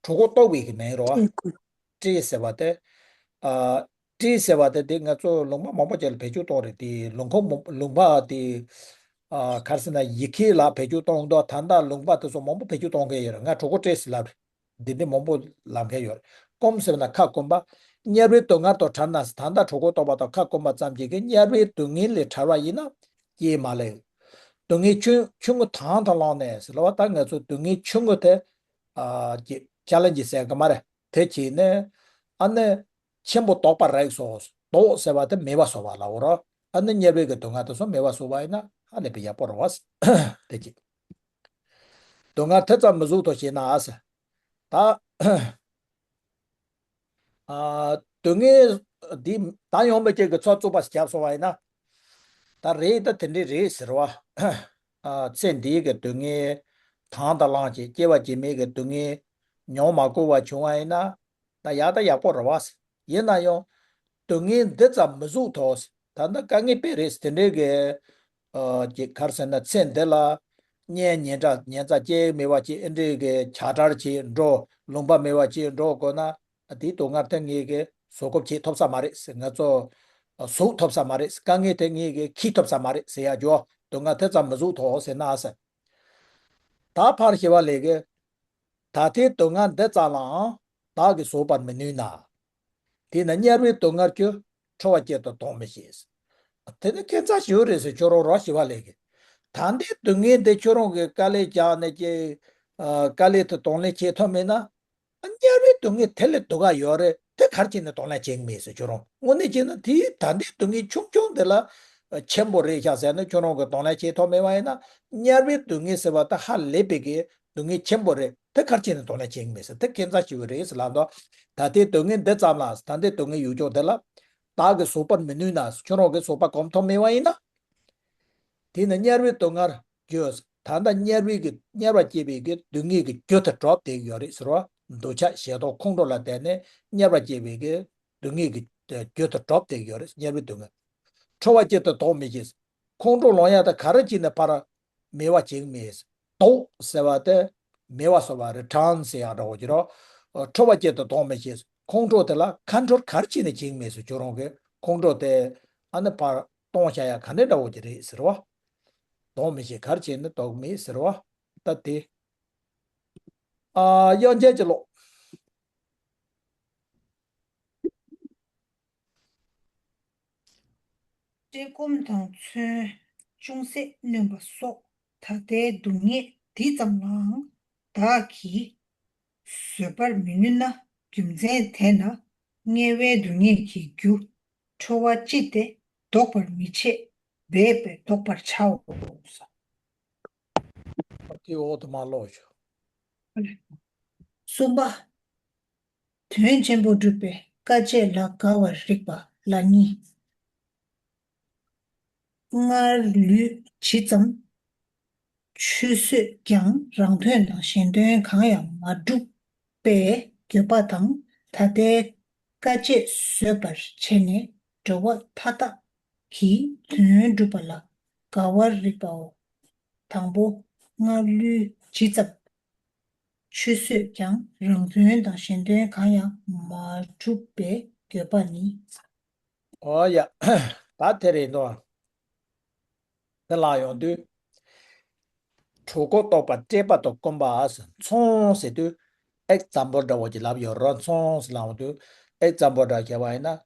གྲོད་ཁོག་ལྟོགས་པའི་གི་མིང་རེད་བ། ཀྲི་ཟེར་བ་དེ། ཨ། ཀྲི་ཟེར་བ་དེ་དེ་ང་ཚོ་ལུང་པ་མང་པོ་ཅིག་ལ་བེད་སྤྱོད་གཏོང་རེད་དེ། ལུང་ཁོ་མོ་ལུང་པ་དེ། ཨ། ག་རེ་ཟེར་ན་ཡི་གེ་ལ་བེད་སྤྱོད་གཏོང་མདོག་ད་ལྟ་ལུང་པ་དེ་ཚོ་མང་པོ་བེད་སྤྱོད་གཏོང་གི་ཡོད་རེད། ང་གྲོད་ཁོག་ཀྲི་ཟེར་ལབ་རེད། འདི་འདྲ་མང་པོ་ལབ་མཁན་ཡོད་རེད། སྐོམ་ཟེར་ན་ཁ་སྐོམ་པ། དམྱལ་བའི་སྡུག་བསྔལ་དང་བྲལ་ན། ད་ལྟ་གྲོད་ཁོག་ལྟོགས་པ་དང་ཁ་སྐོམ་པ་ཙམ་གྱིས་ཀྱི་དམྱལ་བའི་སྡུག་བསྔལ་ལས་བྲལ་བ་ཡིན་ན་ཀྱེ་མ་ལེགས། སྡུག་བསྔལ་ཆུང་ཆུང་ངུ་དང་དུ་བླངས་ནས་ཟེར་ལབ་པ། ད་ང་ཚོ་སྡུག་བསྔལ་ཆུང་ངུ་དེ། ཨ། ཀྱི་ཅ་ལན་ཇི་ཟེར་གི་མ་རེད། དེ་བྱས་ནས་ཨ་ནི་ཆེན་པོ་བཟློག་པར་རིགས་སོ། བཟློག་ཟེར་བ་དེ་མེད་པ་བཟོ་བ་ལ་འོ་རོ། ཨ་ནི་དམྱལ་བའི་གི་སྡུག་བསྔལ་དེ་ཚོ་མེད་པ་བཟོ་བ་ཡིན་ན་ཧ་ལས་པའི་ཡག་པོ་རེད་བ། དེ་བྱས། སྡུག་བསྔལ་དེ་ཙམ་མི་བཟོད་དོ་ཞེ་ན་ཨ་ཟེར། ད། ཨ། སྡུག་བསྔལ་འདི་ད་ཡོང་མེད་ཅིག་གི་ཚོད་རྩུབ་པ་ཞིག་བརྒྱབ་སོང་བ་ཡིན་ན། ད་རེད། ད་དེ་འདྲས་རེད་ཟེར་བ། ཨ། ཚེ་འདིའི་གི་སྡུག་བསྔལ་དང་དུ་བླངས་བྱས་སྐྱེ་བ་རྗེས་མའི་གི་སྡུག་བསྔལ་མྱོང་མ་དགོས་པ་བྱུང་བ་ཡིན་ན། ད་ཡག་ད་ཡག་པོ་རེད་བ། ཡིན་ན་ཡང་སྡུག་བསྔལ་འདི་ཙམ་མི་བཟོད་དོ། ད་ལྟ་དཀའ་ངལ་དཔེ་རེད། དེ་འདྲའི་གི། ཨ། ཅིག་ག་རེ་ཟེར་ན་ཚེ་འདི་ལ་གཉེན་ཉེ་འདྲ་ཉེ་ཚ་སྐྱེ་མེད་པ་ཅིག་ཨེ་འདྲའི་གི་ཆགས་གྲབས་ཅིག་འགྲོ། ལུང་པ་མེད་པ་ཅིག་འགྲོ་དགོས་ན། དེའི་སྡུག་བསྔལ་དེ་ངས་གི་བཟོད་སྒོམ་བྱེད་ཐུབ་ས་མ་རེད་ཟེར། ང་ཚོ་གཟུགས་ཐུབ་ས་མ་རེད། དཀའ་ངལ་དེ་ངས་གི་འཁྱེར་ཐུབ་ས་མ་རེད་ཟེར་ཡ་ཇོ། སྡུག་བསྔལ་དེ་ཙམ་མི་བཟོད་དོ་ཟེར་ན་ཟེར། ད་ཕར་ཞི་བ་ལྷས་གི། ད་ལྟའི་སྡུག་བསྔལ་འདི་ཙམ་ལའང་བདག་གིས་བཟོད་པར་མི་ནུས་ན། དེས་ན་དམྱལ་བའི་སྡུག་བསྔལ་གྱིས་ཁྲོ་བ་སྐྱེད་དུ་གཏོང་མི་ཤེས། དེ་ནི་ཁྱད་མཚར་ཞིག་རེད་ཟེར། ཁྱོད་རང་རོགས་ཞི་བ་ལྷས་གི། ད་ལྟའི་སྡུག་བསྔལ་འདི་ཁྱོད་རང་གིས་དཀའ་ལས་བརྒྱབ་ནས་ཀྱི། ཨ། དཀའ་ལས་དེ་གདོང་ལེན་བྱེད་ཐུབ་མེད་ན། དམྱལ་བའི་སྡུག་བསྔལ་དེ་ལས་སྡུག་ག་ཡོད་རེད། དེ་ག་རེ་བྱས་ནས་གདོང་ལེན་བྱེད་ཀྱི་མེད་ཟེར། ཁྱོད་རང་དངོས་གནས་བྱས་ན་དེའི་ད་ལྟའི་སྡུག་བསྔལ་ཆུང་ཆུང་དེ་ལ་ཆེན་པོ་རེད་ཤག་ཟེར་ནས་ཁྱོད་རང་གིས་གདོང་ལེན་བྱེད་ཐུབ་མེད་པ་ཡིན་ན། དམྱལ་བའི་སྡུག་བསྔལ་ཟེར་བ་ད་ཧ་ལས་པའི་གི་སྡུག་བསྔལ་ཆེན་པོ་རེད། དེ་ག་རེ་བྱས་ནས་གདོང་ལེན་བྱེད་ཀྱི་མེད་ཟེར། དེ་ཁྱད་མཚར་ཞིག་རེད་ཟེར་ལབ་འདུག་ད་ལྟའི་སྡུག་བསྔལ་འདི་ཙམ་ལ། ད་ལྟའི་སྡུག་བསྔལ་ཡོད་ཅོག་དེ་ལ་བདག་གིས་བཟོད་པར་མི་ནུས་ན། ཁྱོད་རང་གིས་བཟོད་པ་སྒོམ་ཐུབ་མེད་པ་ཡིན་ན། དེས་ན་དམྱལ་བའི་སྡུག་བསྔལ་རྒྱུ། ད་ལྟ་དམྱལ་བའི་གི་དམྱལ་བར་སྐྱེ་བའི་གི་སྡུག་བསྔལ་གྱི་རྒྱུ་དེ་གྲུབ་བསྡད་ཀྱི་ཡོད་རེད་ཟེར་བ། འདོད་ཆགས་ཞེ་སྡང་ཁོང་ཁྲོ་ལ་བརྟེན་ནས་དམྱལ་བར་སྐྱེ་བའི་གི་སྡུག་བསྔལ་གྱི་རྒྱུ་དེ་གྲུབ་བསྡད་ཀྱི་ཡོད་རེད། དམྱལ་བའི་སྡུག་བསྔལ། ཁྲོ་བ་སྐྱེད་དུ་གཏོང་མི་ཤེས། ཁོང་ཁྲོ་ལངས་ཡ་དེ་ག་རེ་བྱས་ནས་ཕར་མེད་པ་བྱེད་ཀྱི་མེད། བཟློག་ཟེར་བ་དེ་མེད་པ་བཟོ་བ་རེད། དྲན་ཟེར་ཡ་འདྲ་བོ་ཅིག་རོ། ཁྲོ་བ་སྐྱེད་དུ་གཏོང་མི་ཤེས། ཁོང་ཁྲོ་དེ་ལ་ཁོན་ཊོལ་ག་རེ་བྱས་ནས་བྱེད་ཀྱི་མེད་ཟེར། ཁྱོད་རང་གིས་ཁོང་ཁྲོ་དེ་ཨ་ནི་ཕར་གཏོང་བྱ་ཡ་ག་འདྲ་འདྲ་བོ་ཅིག་རེད་ཟེར་བ། གཏོང་མི་ཤེས། ག་རེ་བྱས་ནས་བཟློག་མེད་ཟེར་བ། ད་དེ། ཨ། དབྱངས་ཅན་གྱི་ལོ། བཀྲེས་སྐོམ་དང་མཚོན་ཅུང་ཟད་ནོན་པ་སོགས་ད་ལྟའི་སྡུག་བསྔལ་འདི་ཙམ་ལའང་བདག་གིས་བཟོད་པར་མི་ནུས་ན། རྒྱུ་མཚན་དེས་ན་དམྱལ་བའི་སྡུག་བསྔལ་གྱི་རྒྱུ་ཁྲོ་བ་ཅི་སྟེ་བཟློག་པར་མི་བྱེད་པས་བཟློག་པར་བྱའོ། དེ་འོག་ཏུ་མ་ཀློག་ཞུ། གསུམ་པ། དོན་ཆེན་པོ་སྒྲུབ་པའི་དཀའ་སྤྱད་ལ་དགའ་བར་རིགས་པ་ལ་གཉིས། སྔར་ལུས་ཇི་ཙམ་ཆུད་ཟོས་ཀྱང་རང་དོན་དང་གཞན་དོན་གང་ཡང་མ་བསྒྲུབས་པས་འགྱོད་པ་དང་། ད་ལྟའི་དཀའ་སྤྱད་བཟོད་པར་བྱས་ནས་འགྲོ་བ་མཐའ་དག་གི་དོན་སྒྲུབ་པ་ལ་དགའ་བར་རིགས་པའོ། དང་པོ། སྔར་ལུས་ཇི་ཙམ་ཆུད་ཟོས་ཀྱང་རང་དོན་དང་གཞན་དོན་གང་ཡང་མ་བསྒྲུབས་པས་འགྱོད་པ་ནི། ཨོ་ཡ། ད་དེ་རེད་དོ། དེ་ལ་ཡོང་དུས། གྲོགས་པོ་རྟོགས་པ་བཀྲེས་པ་དང་སྐོམ་པ་ཟེར། མཚུངས་ཟེར་དུས་ཨེག་ཛམ་པལ་འདྲ་བོ་ཅིག་ལབ་ཡོད་རོ། མཚུངས་ཟེར་ལབ་དུས་ཨེག་ཛམ་པལ་འདྲ་བོ་བྱས་པ་ཡིན་ན།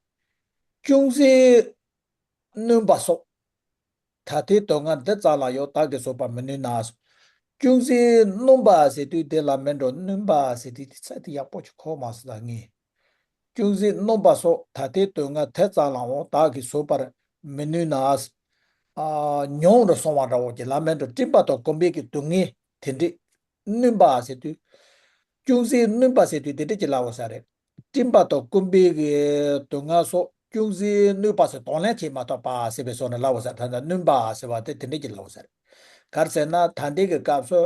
ཅུང་ཟད་སྣུན་པ་སོགས། ད་ལྟའི་དོན་ལྔ་འདི་ཙམ་ལ་ཡང་བདག་གིས་བཟོད་པར་མི་ནུས་ན། ཅུང་ཟད་སྣུན་པ་ཟེར་དུས་དེ་ལ་མིན་འགྲོ། སྣུན་པ་ཟེར་དུས་དེ་ཚད་དེ་ཡག་པོ་ཅིག་གོ་མ་སོང་ད་ངས། ཅུང་ཟད་སྣུན་པ་སོགས་ད་ལྟའི་དོན་ལྔ་དེ་ཙམ་ལའང་བདག་གིས་བཟོད་པར་མི་ནུས་ན། ཨ། ཉུང་རུ་སོང་བ་འདྲ་བོ་ཅིག་ལབ་མིན་འགྲོ། སྤྲིན་པ་དང་སྐོམ་པའི་གི་སྡུག་བསྔལ་དེ་འདྲས། སྣུན་པ་ཟེར་དུས། ཅུང་ཟད་སྣུན་པ་ཟེར་དུས་དེ་འདྲས་ཅིག་ལབ་པ་ས་རེད། སྤྲིན་པ་དང་སྐོམ་པའི་གི་སྡུག་བསྔལ་སོགས་ཅུང་ཟད་སྣུན་པ་ཟེར་གདོང་ལེན་བྱེད་མ་ཐུབ་པ་ཟེར་བའི་བཟོ་ནས་ལབ་པ་ས། ད་ལྟ་སྣུན་པ་ཟེར་བ་དེ་དེ་འདྲས་ཅིག་ལབ་པ་ས་རེད། ག་རེ་ཟེར་ན་ད་ལྟའི་གི་སྐབས་སུ།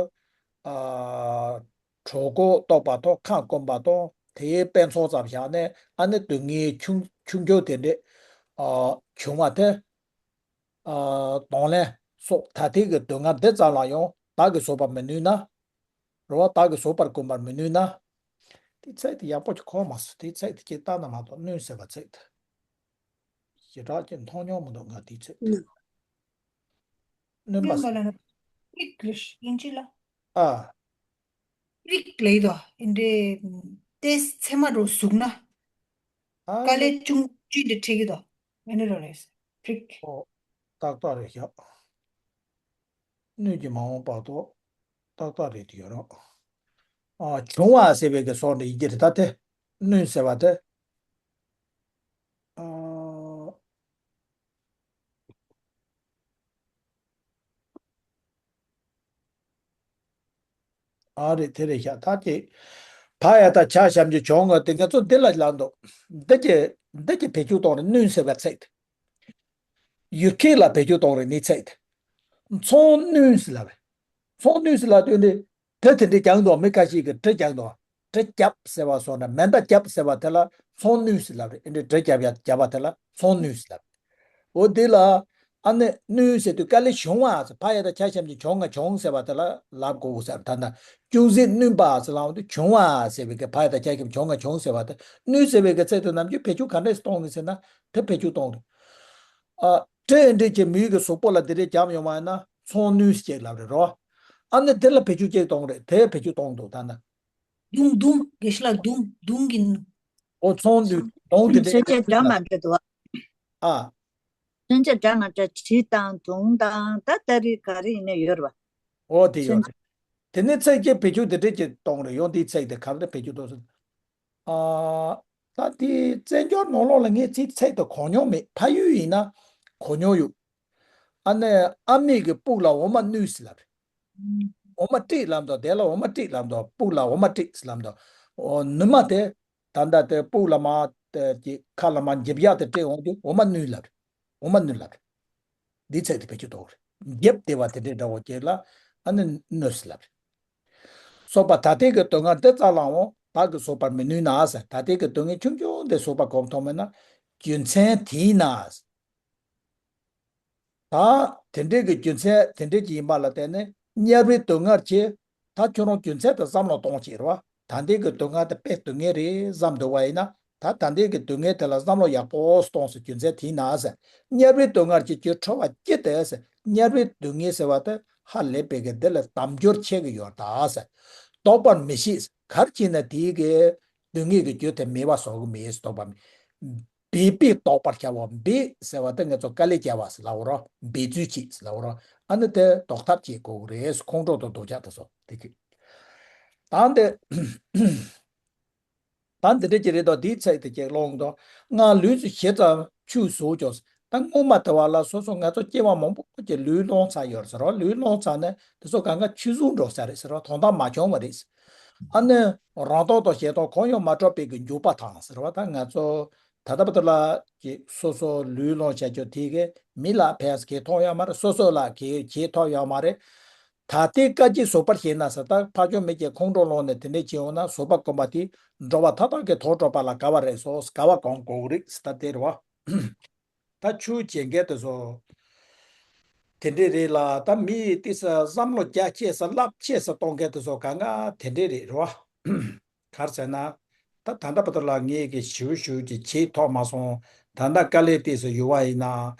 ཨ། གྲོགས་པོ་རྟོགས་པ་དང་ཁ་སྐོམ་པ་དང་དེའི་དཔེ་མཚོན་ཙམ་བཞག་ནས་ཨ་ནི་སྡུག་བསྔལ་ཆུང་ཆུང་ཆུང་དེ་འདྲས། ཨ། བྱུང་བ་དེ། ཨ། གདོང་ལེན་སོགས་ད་ལྟའི་གི་སྡུག་བསྔལ་འདི་ཙམ་ལ་ཡང་བདག་གིས་བཟོད་པར་མི་ནུས་ན། རེད་བ། བདག་གིས་བཟོད་པར་གོམས་པར་མི་ནུས་ན། དེ་ཚིག་དེ་ཡག་པོ་ཅིག་གོ་མ་སོང་། དེ་ཚིག་དེ་ཅིག་ལྟ་ན་མ་གཏོགས་སྣུན་ཟེར་བ་ཚིག་དེ། ཞེ་དྲག་ཅིག་མཐོང་མྱོང་མི་འདུག་ང་དེ་ཚིག་དེ། སྣུན་པ་སྣུན་པ་ལ་ན་པིག་རེད། དབྱིན་ཇི་ལ། ཨ། པིག་ལབ་དོ། ཨིན་འདྲེ། ཏེ་ཚེར་མ་རུ་ཟུག་ན། ཨ། དཀའ་ལས་ཆུང་ཆུང་འདྲེ་ཁྲིད་ཀྱི་དོ། ཨེ་འདྲེ་རོ་རེད། པིག་ཨོ། ཏག་ཏག་རེད་ཤག་སྣུན་གྱི་མ་འོངས་པ་དོ། ཏག་ཏག་རེད་དུ་ཡོད་རོགས། ཨ། བྱུང་བ་ཟེར་བའི་གི་སོགས་འདྲེ་ཡི་གེ་རེད་ད་དེ། སྣུན་ཟེར་བ་དེ། ཨ། ཨ་རེད། དེ་རེད་ཤག་ད་ཅིག་ཕ་ཡ་ད་ཆ་ཞབས་ཀྱུ་བྱུང་ངོ་། དེ་ང་ཚོ་འདི་ལ་ལབ་འདུག་འདི་ཀྱི་འདི་ཀྱི་བེད་སྤྱོད་གཏོང་རེད། སྣུན་ཟེར་བ་ཚིག་དེ། ཡུལ་སྐད་ལ་བེད་སྤྱོད་གཏོང་རེད་ནི་ཚིག་དེ། མཚོ་སྣུན་ཟེར་ལབ་རེད། མཚོ་སྣུན་ཟེར་ལབ་དུས་འདི། དེ་དེ་འདྲའི་རྒྱང་དུ་མི་ཁ་ཤས་ཀྱིས་གྲི་རྒྱང་དུ། གྲི་རྒྱབ་ཟེར་བ་སོགས་ནས་མེ་མདའ་རྒྱབ་ཟེར་བ་དེ་ལ་མཚོ་སྣུན་ཟེར་ལབ་རེད། ཨེ་འདྲའི་གྲི་རྒྱབ་ཡ་རྒྱབ་པ་དེ་ལ་མཚོ་སྣུན་ཟེར་ལབ་རེད། འོ་དེ་ལ་ཨ་ནི་སྣུན་ཟེར་དུས་དཀའ་ལས་བྱུང་བ་ཟེར། ཕ་ཡ་ད་ཆ་ཞབས་ཀྱུ་བྱུང་ང་བྱུང་ཟེར་བ་དེ་ལ་ལབ་དགོས་ཟེར། ད་ལྟ་ཅུང་ཟད་སྣུན་པ་ཟེར་ལབ་དུས་བྱུང་བ་ཟེར་བའི་གི་ཕ་ཡ་ད་ཆ་ཞབས་ཀྱུ་བྱུང་ང་བྱུང་ཟེར་བ་དེ། སྣུན་ཟེར་བའི་གི་ཚིག་དེ་ནམ་རྒྱུན་བེད་སྤྱོད་ག་འདྲས་གཏོང་གི་ཟེར་ན་དེ་བེད་སྤྱོད་གཏོང་རེད། ཨ། གྲི་ཨེ་འདྲས་ཀྱི་མིའི་གི་གཟུགས་པོ་ལ་དེ་འདྲས་རྒྱབ་ཡོང་བ་ཡིན་ན་མཚོ་སྣུན་ཟེར་ཅིག་ལབ་རེད་རོ། ཨ་ནི་དེ་ལ་བེད་སྤྱོད་ཅིག་གཏོང་རེད། དེ་བེད་སྤྱོད་གཏོང་འདུག་ད་ན། མདུང་མདུང་། དགེ་བཤེས་ལགས་མདུང་མདུང་གི། ཨོ་མཚོ་སྣུན་མདུང་དེ་འདྲས་ཅིག་ལབ། མཚོན་ཆ་རྒྱབ་མ་འདྲ་འདུག་བ། ཨ། མཚོན་ཆ་རྒྱབ་མ་འདྲ་གྲི་དང་མདུང་དང་ད་ད་རེས་ག་རེ་ཡིན་ན་ཡོད་རེད་བ། ཨོ་དེ་ཡོད་མཚོན་རེད། དེ་ནས་ཚིག་གི་བེད་སྤྱོད་དེ་འདྲས་ཅིག་གཏོང་རེད། ཡང་དེའི་ཚིག་དེ་ག་འདྲ་བེད་སྤྱོད་གཏོང་སོང་། ཨ། ད་དེ་བཙན་བྱོལ་ནང་ལོགས་ལ་ངས་ཚིག་ཚིག་དེ་གོ་མྱོང་མེད། ཕ་ཡུལ་ཡིན་ན་གོ་མྱོང་ཡོད། ཨ་ནི་ཨ་མེས་ཀྱི་སྤུག་ལ་འོ་མ་བསྣུན་ཟེར་ལབ་རེད། འོ་མ་དཀྲིས་ལབ་འདུག་དེ་ལ་འོ་མ་དཀྲིས་ལབ་འདུག་སྤུག་ལ་འོ་མ་དཀྲིས་ཟེར་ལབ་འདུག་འོ་ནུ་མ་དེ་ད་ལྟ་དེ་སྤུག་ལ་མར་དེ་ཀྱི་ཁ་ལ་མར་འཇིབ་ཡག་དེ་དཀྲིས་འོང་དུས་འོ་མ་བསྣུན་ལབ་རེད། འོ་མ་བསྣུན་ལབ་རེད། འདི་ཚིག་དེ་བེད་སྤྱོད་གཏོང་རེད། འཇིབ་བདེ་བ་དེ་འདྲའི་འདྲ་བོ་ཅིག་ལ་ཨ་ནི་སྣུན་ཟེར་ལབ་རེད། སོགས་པ་ད་ལྟའི་གི་དོན་ལྔ་འདི་ཙམ་ལའང་བདག་གིས་བཟོད་པར་མི་ནུས་ན་ཟེར། ད་ལྟའི་གི་དོན་ལྔའི་ཆུང་ཆུང་དེ་བཟོད་པ་གོམས་ཐུབ་མེད་ན། རྒྱུ་མཚན་དེས་ན་ཟེར། ད་དེ་འདྲའི་གི་རྒྱུ་མཚན་དེ་འདྲའི་གི་ཡིན་པ་ལ་བརྟེན་ནས་དམྱལ་བའི་སྡུག་བསྔལ་གྱི། ད་ཁྱོད་རང་རྒྱུ་མཚན་དེ་བསམ་བློ་གཏོང་བྱེད་རེད་བ། ད་ལྟའི་གི་སྡུག་བསྔལ་དེ་དཔེ་སྡུག་བསྔལ་རེད་བསམ་འདུག་བ་ཡིན་ན། ད་ད་ལྟའི་གི་སྡུག་བསྔལ་དེ་ལ་བསམ་བློ་ཡག་པོ་གཏོང་ཟེར། རྒྱུ་མཚན་དེས་ན་ཟེར། དམྱལ་བའི་སྡུག་བསྔལ་གྱི་རྒྱུ་ཁྲོ་བ་སྐྱེ་སྟེ་ཟེར། དམྱལ་བའི་སྡུག་བསྔལ་ཟེར་བ་དེ་ཧ་ལས་པའི་གི་འདི་ལ་དལ་འབྱོར་ཆེ་གི་ཡོད་ད་ཟེར། བཟློག་པར་མི་ཤེས། ག་རེ་བྱས་ན་དེའི་གི་སྡུག་བསྔལ་གྱི་རྒྱུ་དེ་མེད་པ་བཟོ་གི་མེད་ཟེར། བཟློག་པར་མི། འབད་པས་བཟློག་པར་བྱའོ། འབད་ཟེར་བ་དེ་ང་ཚོ་དཀའ་ལས་བརྒྱབ་པ་ཟེར་ལབ་རོ། འབད་རྩོལ་བྱེད་ཟེར་ལབ་རོ། ཨ་ནི་དེ་བཟློག་ཐབས་བྱེད་དགོས་གི་རེད། ཁོང་ཁྲོ་དང་འདོད་ཆགས་དེ་ཚོ་དེ་ཅིག་ད་འདི། ད་འདི་འདྲ་ཅིག་རེད་དོ། འདིའི་ཚིག་དེ་ཅིག་ཀློག་དོ། སྔར་ལུས་ཇི་ཙམ་ཆུད་ཟོས་ཀྱང་། ད་སྔོན་མ་དེ་བ་ལ་སོ་སོ་ང་ཚོ་སྐྱེ་བ་མང་པོ་ཅིག་ལུས་སློང་ཚར་ཡོད་ཟེར་རོ། ལུས་སློང་ཚར་ནས་དེ་ཚོ་གང་ག་ཆུད་ཟོས་འགྲོ་ས་རེད་ཟེར་རོ། དོན་དག་མ་བྱུང་བ་རེད། ཨ་ནི་རང་སྟོང་དང་གཞན་སྟོང་གང་ཡང་མ་གྲུབ་པའི་གི་འཇུག་པ་དང་ཟེར་བ། ད་ང་ཚོ་ད་ལྟ་བར་དུ་ལ་ཀྱི་སོ་སོ་ལུས་ལོངས་སྤྱོད་རྒྱུ་དེ་གི་མི་ལ་ཕན་གི་མཐོང་ཡོད་མ་རེད། སོ་སོ་ལ་གི་གྱེས་ཐོབ་ཡོད་མ་རེད། ད་ལྟའི་སྐད་ཅིག་བཟོད་པར་ཤེས་ན་ཟེར། ད་འཕགས་མཆོག་མི་གྱེས་ཁོང་ཁྲོ་ལངས་ནས་དེ་འདྲས་བྱས་ཡོང་ན་བཟོད་པ་སྒོམ་པ་དེ་འགྲོ་བ་མཐའ་དག་གི་དོན་གྲུབ་པ་ལ་དགའ་བ་རེད་སོ། དགའ་བ་གང་དགོས་རིགས་ད་དེ་རེད་བ། ད་ཆོས་བྱེད་མཁན་དེ་ཚོ་དེ་འདྲས་རེད་ལ། ད་མི་ཡི་ཏི་ས་བསམ་བློ་རྒྱ་ཆེ་ས་རླབས་ཆེ་ས་གཏོང་མཁན་དེ་ཚོ་གང་ག་དེ་འདྲས་རེད་རོ། ག་རེ་ཟེར་ན། ད་ད་ལྟ་བར་དུ་ལ་ངས་ཀྱི་ཞིབ་ཞིབ་ཀྱི་བྱེད་ཐོག་མ་སོང་། ད་ལྟ་དཀའ་ལས་ཏི་ས་ཡོད་བ་ཡིན་ན།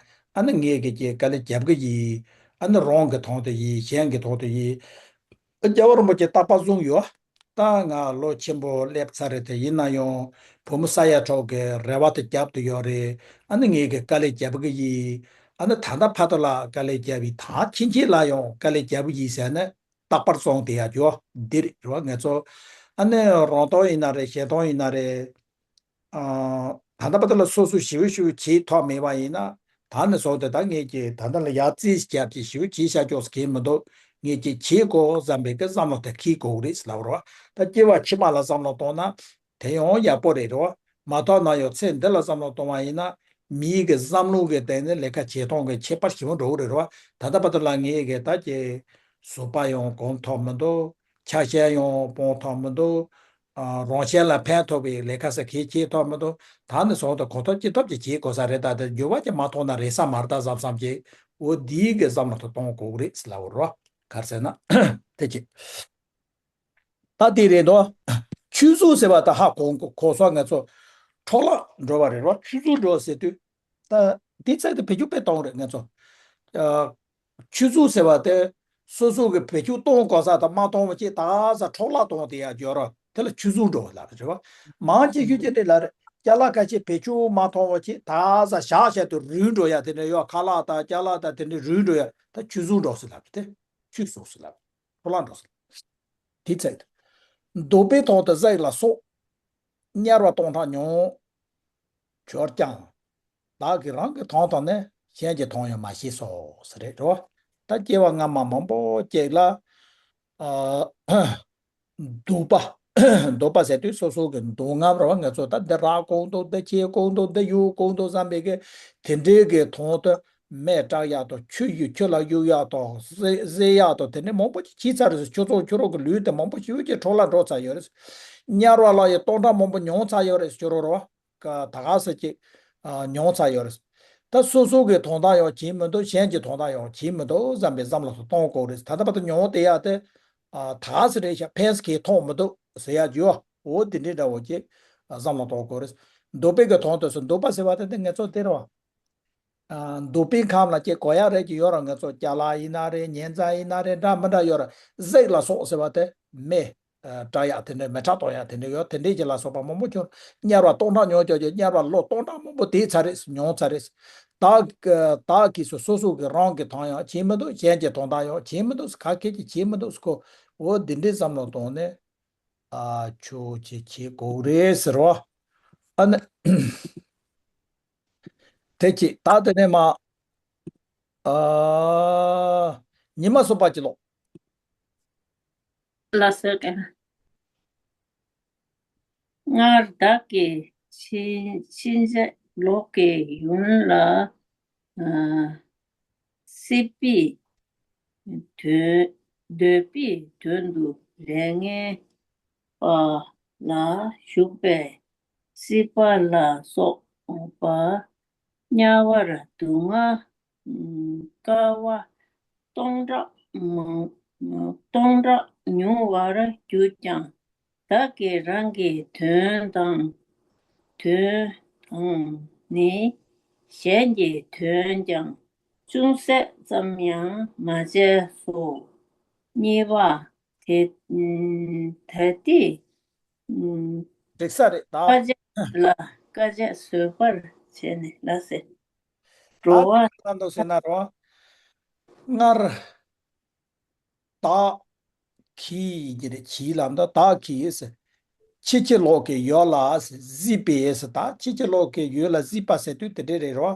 ཨ་ནི་ངས་ཀྱི་ཀྱི་དཀའ་ལས་རྒྱབ་གི་ཡིན། ཨ་ནི་རང་གི་དོན་དུ་ཡིན། གཞན་གྱི་དོན་དུ་ཡིན། རྒྱལ་བ་རིན་པོ་ཆེ་རྟག་པར་གསུངས་ཡོད། ད་ང་ལོ་ཆེན་པོ་སླེབས་ཚར་རེད་དེ། ཡིན་ན་ཡང་བུ་མོ་ས་ཡ་གྲོགས་ཀྱི་རེ་བ་དེ་རྒྱབ་ཏུ་ཡོད་རེད། ཨ་ནི་ངས་ཀྱི་དཀའ་ལས་རྒྱབ་གི་ཡིན། ཨ་ནི་ད་ལྟ་བར་དུ་ལ་དཀའ་ལས་རྒྱབ་ཡིན། ད་ཕྱིན་ཆད་ལ་ཡང་དཀའ་ལས་རྒྱབ་གི་ཡིན་ཟེར་ནས་རྟག་པར་གསུངས་དེ་ཡ་ཇོ་འདི་རེད་རོ། ང་ཚོ་ཨ་ནི་རང་སྟོང་ཡིན་ན་རེད། གཞན་སྟོང་ཡིན་ན་རེད། ཨ། ད་ལྟ་བར་དུ་ལ་སོ་སོ་ཞིབ་ཞིབ་བྱེད་ཐོག་མེད་པ་ཡིན་ན། ད་ནི་བཟོ་དེ་ད་ངས་ཀྱི་ད་ལྟ་ལ་ཡ་རྩིས་རྒྱབ་ཀྱི་ཞིབ་བྱེད་བྱ་ཆོག་གི་མི་འདུག་ངས་ཀྱི་བྱེད་དགོས་བསམ་པའི་གི་བསམ་བློ་དེ་འཁྱེར་དགོས་རེད་ལབ་རོ། ད་སྐྱེ་བ་ཕྱི་མ་ལ་བསམ་བློ་གཏོང་ན་དེ་ཡང་ཡག་པོ་རེད་རོ། མ་ཐོག་ན་ཡང་ཚེ་འདི་ལ་བསམ་བློ་གཏོང་བ་ཡིན་ན། མིའི་གི་བསམ་བློ་གི་སྟེང་ནས་ལས་ཀ་བྱེད་སྟངས་གི་ཁྱད་པར་ཞིབ་མོ་འགྲོ་གི་རེད་རོ། ད་ལྟ་བར་དུ་ལ་ངས་ཀྱི་ད་ཀྱི་བཟོད་པ་ཡང་སྒོམ་ཐོག་མི་འདུག་ཆ་ཤས་ཡང་སྤོང་ཐུབ་མི་འདུག་ཨ། རང་གཞན་ལ་ཕན་ཐོགས་པའི་ལས་ཀ་ཟེར་གང་བྱེད་ཐུབ་མི་འདུག་ད་ནི་བཟོ་དུ་གོ་ཐོབ་ཅི་ཐོབ་ཀྱི་བྱེད་དགོས་ས་རེད། ད་དེ་འགྱུར་བ་ཅིག་མ་ཐོག་ན་རེད་ས་མ་རེད་ད་བསམ་བསམ་གྱིས། འོ་འདིའི་གི་བསམ་བློ་དུ་གཏོང་དགོས་རེད་ལབ་རོ། ག་རེ་ཟེར་ན། དེ་ཅི། ད་དེ་རེད་དོ། ཆོས་ཚུལ་ཟེར་བ་ད་ཧ་གོ་གོ་སོགས་ང་ཚོ་འཕྲོ་བརླག་འགྲོ་བ་རེད་རོ། ཆོས་ཚུལ་འགྲོ་ཟེར་དུས། ད་འདི་ཚད་དུ་བེད་སྤྱོད་དཔེ་གཏོང་རེད་ང་ཚོ། ཨ། ཆོས་ཚུལ་ཟེར་བ་དེ་སོ་སོ་གི་བེད་སྤྱོད་གཏོང་དགོས་ས་དང་མ་གཏོང་བ་ཅིག་ད་ས་འཕྲོ་བརླག་གཏོང་དེ་ཡ་འགྱོ་ར། དེ་ལ་ཆོས་ཚུལ་འགྲོ་ལབ་རེད་བ། མང་ཆེ་ཤོས་ཅི་འདྲ་ལབ་རེད། ཅ་ལག་ཁ་ཤས་བེད་སྤྱོད་མ་གཏོང་བ་ཅིག་ད་ས་བཞག་བཞག་ཏུ་རུལ་འགྲོ་ཡ་དེ་འདྲ་ཡོད། ཁ་ལག་དང་ཅ་ལག་དང་དེ་འདྲ་རུལ་འགྲོ་ཡ་ད་ཆོས་ཚུལ་འགྲོ་ཟེར་ལབ་རེད། དེ་ཆོས་ཚུལ་ཟེར་ལབ། འཕྲོ་བརླག་འགྲོ་ཟེར། དེ་ཚད། འདོད་པའི་དོན་དུ་གཟིགས་ལ་སོགས། དམྱལ་བ་སྟོང་ཕྲག་མྱོང་གྱུར་ཀྱང་། བདག་གིས་རང་གི་དོན་དང་ནི། གཞན་གྱི་དོན་ཡང་མ་ཤེས་སོ་ཟེར་རེད་རོ། ད་སྐྱེ་བ་སྔ་མ་མང་པོ་ཅིག་ལ། ཨ། འདོད་པ། འདོད་པ་ཟེར་དུས་སོ་སོ་གི་འདོད་རྔམ་རོ། ང་ཚོ་ད་འདི་རག་དགོས་འདུག་འདི་བྱེད་དགོས་འདུག་འདི་ཡོད་དགོས་འདུག་བསམ་པའི་གི་དེ་འདྲའི་གི་དོན་དུ། མེ་སྲེག་ཡག་དང་ཆུ་ཡི་ཆུ་ལ་གཡུག་ཡག་དང་བསྲེག་བསྲེག་ཡག་དང་དེ་འདྲའི་མང་པོ་ཅིག་བྱས་ཚར་རེད། ཁྱོད་ཚོ་ཁྱོད་རང་གི་ལུས་དེ་མང་པོ་ཞིག་གི་འཕྲོ་བརླག་འགྲོ་ཚར་ཡོད་རེད། དམྱལ་བ་ལ་ཡི་སྟོང་ཕྲག་མང་པོ་མྱོང་ཚར་ཡོད་རེད། ཁྱོད་རང་རོ། ད་ག་ས་ཅིག་ཨ། མྱོང་ཚར་ཡོད་རེད། ད་སོ་སོ་གི་དོན་དག་ཡང་བྱེད་མི་འདུག་གཞན་གྱི་དོན་དག་ཡང་བྱེད་མི་འདུག་བསམ་པའི་བསམ་བློ་དེ་གཏོང་དགོས་རེད། ད་ལྟ་བར་དུ་མྱོང་བསྡད་ཡག་དེ། ཨ། ད་ག་ས་རེད་ཤག་ཕན་གྱི་ཐོགས་མི་འདུག་ཟེར་ཡག་ཅིག་ཡོད། འོ་དེ་འདྲའི་འདྲ་བོ་ཅིག་བསམ་བློ་གཏོང་དགོས་རེད། འདོད་པའི་གི་དོན་དུ་སོ། འདོད་པ་ཟེར་བ་དེ་དེ་ངེད་ཚོ་དེ་རེད་བ། ཨ། འདོད་པའི་ཁམས་ལ་སྐྱེ་དགོས་ཡག་རེད་ཀྱི་ཡོད་ར། ང་ཚོ་ཅ་ལག་ཡིན་ན་རེད། ཉེན་ཚན་ཡིན་ན་རེད། འདྲ་མི་འདྲ་ཡོད་ར། གཟིགས་ལ་སོགས་ཟེར་བ་དེ་མེ་སྲེག་ཡག་དེ་འདྲ། མེ་སྲེག་གཏོང་ཡག་དེ་འདྲ་ཡོད། དེ་འདྲའི་ཅིག་ལ་སོགས་པ་མང་པོ་བྱུང་། དམྱལ་བ་སྟོང་ཕྲག་མྱོང་གྱུར་ཀྱང་། དམྱལ་བ་ལོ་སྟོང་ཕྲག་མང་པོ་བསྡད་ཚར་རེད། མྱོང་ཚར་རེད། བདག་བདག་གིས་སོ་སོ་སོ་གི་རང་གི་དོན་ཡང་བྱེད་མི་འདུག་གཞན་གྱི་དོན་དག་ཡང་བྱེད་མི་འདུག་ག་གེ་ཅིག་བྱེད་མི་འདུག་ཁོ། འོ་འདི་འདྲའི་བསམ་བློ་གཏོང་ནས། ཨ། ཆོས་ཅིག་བྱེད་དགོས་རེད་ཟེར་བ། ཨ་ནི། དེ་གཅིག་ད་དེ་ནས་མ། ཨ། ཉི་མ་གསུམ་པ་གཅིག་ལོག་ལགས་སོ། སྔར་བདག་གིས་ཕྱིན་ཕྱིན་ཆད་ལོག་གི་ཡུན་ལ། ཨ། སྲིད་པའི་དོན། འདོད་པའི་དོན་དུ་ལས་ངན་པ་ལ་ཞུགས་པས། སྲིད་པ་ལ་སོགས་པ་དམྱལ་བར་སྡུག་བསྔལ་དཀའ་བ་སྟོང་ཕྲག་མང་། སྟོང་ཕྲག་མྱོང་བར་གྱུར་ཀྱང་། བདག་གིས་རང་གི་དོན་དང་། དོན་དང་ནི་གཞན་གྱི་དོན་ཀྱང་ཅུང་ཟད་ཙམ་ཡང་མ་བྱས་སོ། གཉིས་པ། དེ་ད་ལྟའི་འགྲིག་ས་རེད་ད། དཀའ་སྤྱད་ལ་དཀའ་སྤྱད་བཟོད་པར་བྱས་ནས་ལ་ཟེར། འགྲོ་བ། ད་ལྟ་ཟེར་ན་རོ། སྔར། བདག་གིས་ཀྱི་རེད། གྱིས་ལ་འདི་བདག་གིས་ཟེར། ཕྱིན་ཅི་ལོག་གི་ཡུལ་ལ་ཟེར། གཟིགས་པས་ཟེར། ད་ཕྱིན་ཅི་ལོག་གི་ཡུལ་ལ་གཟིགས་པ་ཟེར་དུས་དེ་འདྲ་རེད་རོ།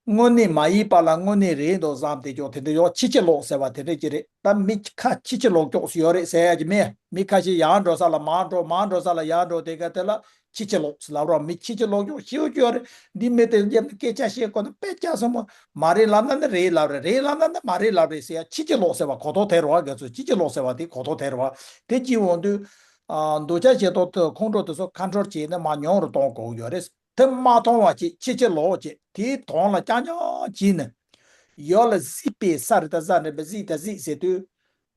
དངོས་གནས་མ་ཡིན་པ་ལ་དངོས་གནས་རེད་འདུག་བསམ་དེ་ཀྱོག་དེ་འདྲ་ཡོག་ཕྱི་ཕྱི་ལོག་ཟེར་བ་དེ་འདྲ་ཅིག་རེད། ད་མི་ཁ་ཕྱི་ཕྱི་ལོག་ཀྱོག་ཡོད་རེད་ཟེར་ཡ་ཅིག་མེད། མི་ཁ་ཤས་ཡར་འགྲོ་ས་ལ་མར་འགྲོ། མར་འགྲོ་ས་ལ་ཡར་འགྲོ་དེ་ག་དེ་ལ་ཕྱི་ཕྱི་ལོག་ཟེར་ལབ་རོགས། མི་ཕྱི་ཕྱི་ལོག་ཀྱོག་ཤིའུ་ཅིག་ཡོད་རེད། འདི་མི་དེ་རྒྱབ་ནས་སྐད་ཆ་བཤད་དགོས་ན་དཔེ་ཆ་སོང་མོ། མ་རེད་ལབ་ན་ནི་རེད་ལབ་རེད། རེད་ལབ་ན་ནི་མ་རེད་ལབ་རེད་ཟེར་ཡ་ཕྱི་ཕྱི་ལོག་ཟེར་བ་གོ་ཐོག་དེ་རེད་བ། རྒྱ་མཚོ་ཕྱི་ཕྱི་ལོག་ཟེར་བ་དེ་གོ་ཐོག་དེ་རེད་བ། དེ་ཅིག་འོང་དུས། ཨ། འདུག་ཆ་བྱེད་ཐོག་ཏུ་ཁོང་ཁྲོ་དེ་ཚོ་ཁ་འཕྲོར་བྱས་ནས་མར་ཉུང་རུ་གཏོང་དགོས་ཡོད་རེད། དེ་མ་མཐོང་བ་བྱེད། ཕྱི་ཕྱི་ལོག་བྱེད། དེའི་དོན་ལ་རྐྱང་རྐྱང་བྱས་ནས། ཡོད་ལ་གཟིགས་པའི་ས་རི་ད་ས་རི་པ་གཟིགས་ད་གཟིགས་ཟེར་དུས།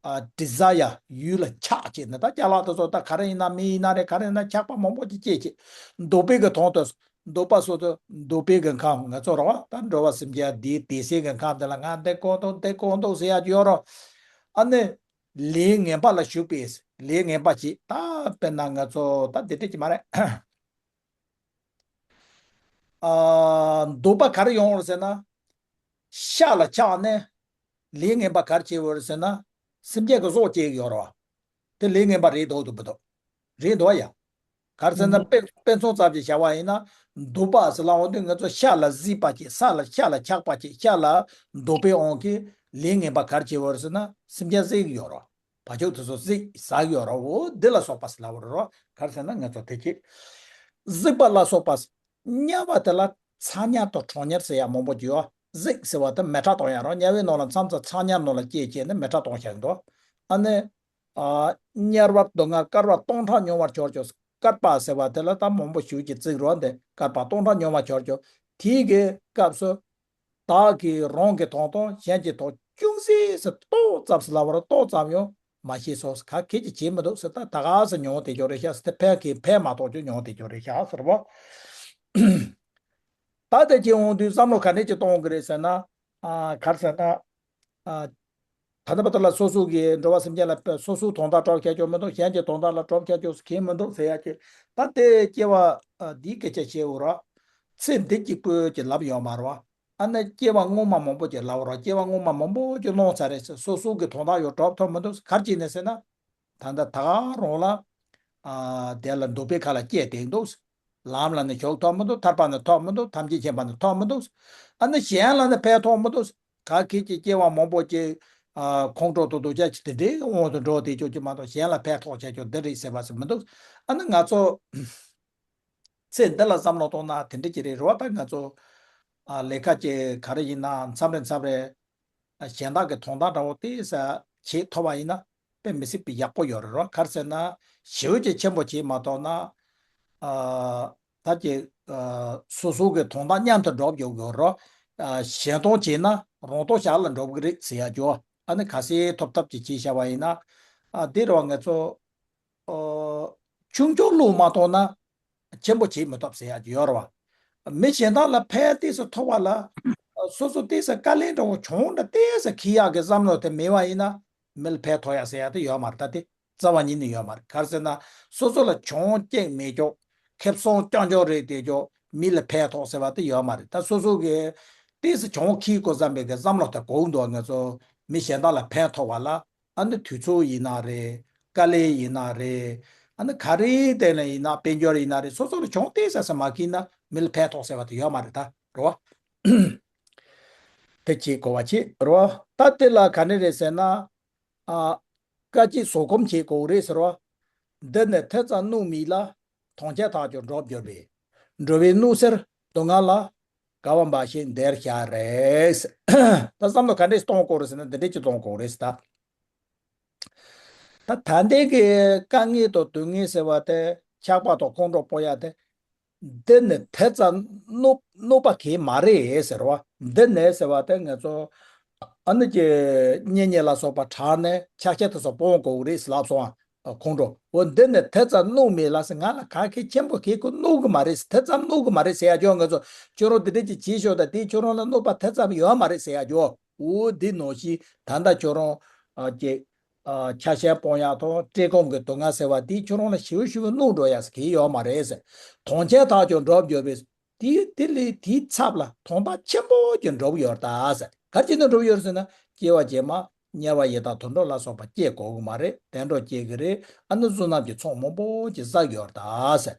ཨ། ཌི་ཛ་ཡར་ཡུལ་ལ་ཆགས་བྱས་ནས། ད་ཅ་ལག་དེ་ཚོ་ད་ག་རེ་ཡིན་ན་མི་ཡིན་ན་རེད། ག་རེ་ཡིན་ན་ཆགས་པ་མང་པོ་ཅིག་སྐྱེས་བྱས། འདོད་པའི་གི་དོན་དུ། འདོད་པ་སོགས་དུ་འདོད་པའི་གི་ཁམས། ང་ཚོ་རེད་བ། ད་འགྲོ་བ་སེམས་ཅན་འདིའི་བདེ་གསལ་གི་ཁམས་དེ་ལ་ང་འདི་དགོས་འདུག་འདི་དགོས་འདུག་ཟེར་ཡ་ཡོད་རེད། ཨ་ནི། ལས་ངན་པ་ལ་ཞུགས་པས་ལས་ངན་པ་བྱེད། ད་དཔེར་ན་ང་ཚོ་ད་འདི་འདྲ་ཅིག་མ་རེད། ཨ། འདོད་པ་ག་རེ་ཡོང་བ་རེད་ཟེར་ན། ཤ་ལ་ཆགས་ནས་ལས་ངན་པ་ག་རེ་བྱེད་དགོས་རེད་ཟེར་ན། སེམས་ཅན་གྱི་སྲོག་བཅད་ཀྱི་ཡོད་རེད་བ། དེ་ལས་ངན་པ་རེད་འདུག་འདུག་མི་འདུག་རེད་འདུག་ཡ། ག་རེ་ཟེར་ན་དཔེ་དཔེ་མཚོན་ཙམ་ཞིག་བྱ་བ་ཡིན་ན། འདོད་པ་ཟེར་ལབ་འོང་དུས་ང་ཚོ་ཤ་ལ་གཟིགས་པ་བྱེད། ས་ལ་ཤ་ལ་ཆགས་པ་བྱེད། ཤ་ལ་འདོད་པའི་དབང་གིས་ལས་ངན་པ་ག་རེ་བྱེད་དགོས་རེད་ཟེར་ན་སེམས་ཅན་གཟིགས་ཀྱི་ཡོད་རེད་བ། བ་ཕྱུགས་དེ་ཚོ་གཟིགས་ཟ་གི་ཡོད་རེད། འོ་འདི་ལ་སོགས་པ་ཟེར་ལབ་པ་རེད་རོ། ག་རེ་ཟེར་ན་ང་ཚོ་དེ་ཁྱེད་གཟིགས་པ་ལ་སོགས་པ། དམྱལ་བ་དེ་ལ་ཚ་དམྱལ་དང་གྲང་དམྱལ་ཟེར་ཡ་མང་པོ་ཅིག་ཡོད། གཟིགས་ཟེར་བ་དེ་མེ་ཁྲག་གཏོང་ཡ་རོ། དམྱལ་བའི་ནང་ལ་མཚམས་མཚམས་ཚ་དམྱལ་ནང་ལ་སྐྱེས་བྱས་ནས་མེ་ཁྲག་གཏོང་བཞག་གི་འདུག་ཨ་ནི། ཨ། དམྱལ་བར་སྡུག་བསྔལ་བསྐལ་པ་སྟོང་ཕྲག་མྱོང་བར་གྱུར་ཀྱང་། བསྐལ་པ་ཟེར་བ་དེ་ལ་ད་མང་པོ་ཞིག་གི་ཚིག་རོ་འདི། བསྐལ་པ་སྟོང་ཕྲག་མྱོང་བར་གྱུར་ཀྱང་། དེའི་གི་སྐབས་སུ། བདག་གིས་རང་གི་དོན་དང་གཞན་གྱི་དོན་ཅུང་ཟད་ཟེར་ཏོག་ཙམ་ཟེར་ལབ་པ་ར་ཏོག་ཙམ་ཡང་མ་ཤེས་སོ། ག་གེ་ཅིག་བྱེད་མི་འདུག་ཟེར། ད་ད་ག་ཟེར་མྱོང་དེ་ཅོ་རེ་ཤག་ཟེར། དེ་ཕན་གི་ཕན་མ་ཐོགས་ཅོ་མྱོང་དེ་ཅོ་རེ་ཤག་ཟེར་བ། ད་དེ་ཅི་འོང་དུས་བསམ་བློ་ག་འདྲ་ཅིག་གཏོང་གི་རེད་ཟེར་ན། ཨ། ག་རེ་ཟེར་ན། ཨ། ད་ལྟ་བར་དུ་ལ་སོ་སོ་གི་འགྲོ་བ་སེམས་ཅན་ལ་སོ་སོའི་དོན་དག་གྲོབ་ཁྱད་ཅོ་མི་འདུག་གཞན་གྱི་དོན་དག་ལ་གྲོབ་ཁྱད་ཅོ་གི་མི་འདུག་ཟེར་ཡ་ཅིག་ད་དེ་སྐྱེ་བ། ཨ། འདིའི་སྐད་ཆ་བཤད་འོ་ར། ཚེ་འདི་གཅིག་པོའི་ཅིག་ལབ་ཡོད་མ་རེད་བ། ཨ་ནི་སྐྱེ་བ་སྔོན་མ་མང་པོ་ཅིག་ལབ་རོགས། སྐྱེ་བ་སྔོན་མ་མང་པོ་ཅིག་གནང་ཚར་རེད་ཟེར། སོ་སོ་གི་དོན་དག་ཡོད་གྲོབ་ཐོབ་མི་འདུག་ག་རེ་བྱས་ནས་ཟེར་ན། ད་ལྟ་ད་ག་རང་ལ། ཨ། དེ་ལ་འདོད་པའི་ཁ་ལ་སྐྱེས་བསྡད་འདུག་ལམ་ལ་ནི་ཞུགས་ཐོབ་མི་འདུག་ཐར་པ་ནི་ཐོབ་མི་འདུག་ཐམས་ཅད་མཁྱེན་པ་ནི་ཐོབ་མི་འདུག་ཨ་ནི་གཞན་ལ་ནི་ཕན་ཐོགས་མི་འདུག་ག་གེ་ཅིག་སྐྱེ་བ་མང་པོ་ཅིག་ཨ། ཁོང་ཁྲོ་དང་འདོད་ཆགས་ཅིག་དེ་འདྲའི་དབང་དུ་འགྲོ་བསྡད་ཆོག་ཅིག་མ་གཏོགས་གཞན་ལ་ཕན་ཐོགས་བྱ་ཆོག་འདི་རེད་ཟེར་བ་ཟེར་མི་འདུག་ཨ་ནི་ང་ཚོ། ཚེ་འདི་ལ་བསམ་བློ་གཏོང་ན་དེ་འདྲ་ཅིག་རེད་རོ། ད་ང་ཚོ། ཨ། ལས་ཀ་ཅིག་ག་རེ་ཡིན་ན་མཚམས་རེ་མཚམས་རེ། ཨ། གཞན་དག་གི་དོན་དག་འདྲ་བོ་ཏོག་ཙམ་བྱེད་ཐུབ་པ་ཡིན་ན་དཔེ་མི་སྲིད་པའི་ཡག་པོ་ཡོད་རེད་རོ། ག་རེ་ཟེར་ན། ཞེ་པོ་ཅིག་ཆེན་པོ་བྱེད་མ་ཐུབ་ན། ཨ། ད་ཅིག་ཨ། སོ་སོ་གི་དོན་དག་མཉམ་དུ་འགྲོ་ཡོང་གི་རོ། ཨ། གཞན་དོན་བྱེད་ན་རང་དོན་ཞར་ལ་འགྲོ་གི་རེད་ཟེར་ཡ་ཅོ། ཨ་ནི་ག་ཚོད་ཐུབ་ཐབས་ཅིག་བྱེད་བྱ་བ་ཡིན་ན། ཨ། འདི་རུ་ང་ཚོ། ཨོ། ཆུང་ཆུང་བློས་མ་གཏོང་ན་ཆེན་པོ་བྱེད་མི་ཐུབ་ཟེར་ཡ་ཅིག་ཡོད་རེད་བ། མི་གཞན་དག་ལ་ཕན་ཏོག་ཙམ་ཐོགས་པ་ལ། སོ་སོ་ཏོག་ཙམ་དཀའ་ལས་འདྲ་བོ་བྱུང་འདྲ་ཏོག་ཙམ་འཁྱེར་ཡག་གི་བསམ་བློ་དེ་མེད་པ་ཡིན་ན་མི་ལ་ཕན་ཐོགས་ཡག་ཟེར་ཡག་དེ་ཡོད་མ་རེད། ད་དེ་རྩ་བ་ཉིད་ནས་ཡོད་མ་རེད། ག་རེ་ཟེར་ན་སོ་སོ་ལ་གྱོང་གཅིག་མེད་ཀྱོག་ཁེ་བཟང་རྐྱང་རྐྱང་རེད་དེ་ཀྱོག་མི་ལ་ཕན་ཐོགས་ཟེར་བ་དེ་ཡོད་མ་རེད། ད་སོ་སོ་གི་ཏོག་ཙམ་གྱོང་འཁྱེར་དགོས་བསམ་པའི་གི་བསམ་བློ་དེ་གོ་འདུག་ང་ཚོ་མི་གཞན་དག་ལ་ཕན་ཐོགས་པ་ལ། ཨ་ནི་དུས་ཚོད་ཡིན་ན་རེད། དཀའ་ལས་ཡིན་ན་རེད། ཨ་ནི་ག་རེ་བལྟས་ན་ཡིན་ན། དཔལ་འབྱོར་ཡིན་ན་རེད། སོ་སོ་ལ་གྱོང་ཏོག་ཙམ་ཙམ་མ་འཁྱེར་ན་མི་ལ་ཕན་ཐོགས་ཟེར་བ་དེ་ཡོད་མ་རེད་ད་རོ། དེ་བྱེད་དགོས་པ་བྱེད་རོ། ད་དེ་ལ་ག་ནས་རེད་ཟེར་ན། ཨ། སྐད་ཅིག་བཟོད་སྒོམ་བྱེད་དགོས་རེད་ཟེར་བ། འདི་ནི་ཐེ་ཚོམ་གནོད་མེད་ལ། ཐམས་ཅད་ཐག་ཆོད་འགྲོར་འགྱུར་བས། འགྲོ་བའི་གནོད་འཚེར་སྡུག་བསྔལ་ལ། དགའ་བ་འབའ་ཞིག་འདིར་བཞག་རེད། ད་བསམ་བློ་ག་འདྲས་གཏོང་དགོས་རེད་ཟེར་ན་འདི་འདྲས་ཀྱི་གཏོང་དགོས་རེད་ཟེར་ད། ད་ད་ལྟའི་གི་དཀའ་ངལ་དང་སྡུག་བསྔལ་ཟེར་བ་དེ་ཆགས་པ་དང་ཁོང་ཁྲོ་སྤོང་ཡ་དེ། འདི་ནི་ཐེ་ཚོམ་གནོད་གནོད་པ་གང་ཡང་མ་རེད་ཟེར་བ། འདི་ནི་ཟེར་བ་དེ་ང་ཚོ་ཨ་ནི་ཀྱི་གཉེན་ཉེ་ལ་སོགས་པ་དྲངས་ནས་ཆ་ཤས་དེ་ཚོ་སྤོང་དགོས་རེད་ལབ་སོང་ཨ། ཁོང་ཁྲོ། འོ་འདི་ནི་ཐེ་ཚོམ་གནོད་མེད་ལ་ཟེར། ང་ལ་ག་གེ་ཆེན་པོ་གེ་ཁོ་གནོད་གི་མ་རེད། ཐེ་ཚོམ་གནོད་གི་མ་རེད་ཟེར་ཡ་ཅོ། ང་ཚོ་ཁྱོད་རང་འདི་འདྲས་ཀྱི་བྱེད་ཤོག་ད་དེ་ཁྱོད་རང་ལ་གནོད་པ་ཐེ་ཚོམ་ཡོད་མ་རེད་ཟེར་ཡ་ཅོ། འོ་འདི་ནང་བཞིན་ད་ལྟ་ཁྱོད་རང་ཨ་ཀྱི། ཨ། ཆ་ཤས་སྤོང་ཡག་དང་བཀྲེས་སྐོམ་གྱི་སྡུག་བསྔལ་ཟེར་བ་དེ་ཁྱོད་རང་ལ་ཞེ་པོ་ཞེ་པོ་གནོད་འགྲོ་ཡག་ཟེར་གྱི་ཡོད་མ་རེད་ཟེར། དོན་ཆེན་དག་ཀྱང་འགྲུབ་འགྱུར་བས། དེ་དེ་ལས་དེའི་ཚབ་ལ་དོན་དག་ཆེན་པོ་ཀྱང་འགྲུབ་ཡོད་ད་ཟེར། ག་རེ་བྱས་ནས་འགྲུབ་ཡོད་ཟེར་ན། སྐྱེ་བ་རྗེས་མ་དམྱལ་བ་ཡི་དྭགས་དུད་འགྲོ་ལ་སོགས་པ་སྐྱེ་དགོས་ཀྱི་མ་རེད། བདེ་འགྲོ་སྐྱེ་གི་རེད། ཨ་ནི་བསོད་ནམས་ཀྱི་ཚོགས་མང་པོ་ཅིག་བསགས་ཡོད་ད་ཟེར།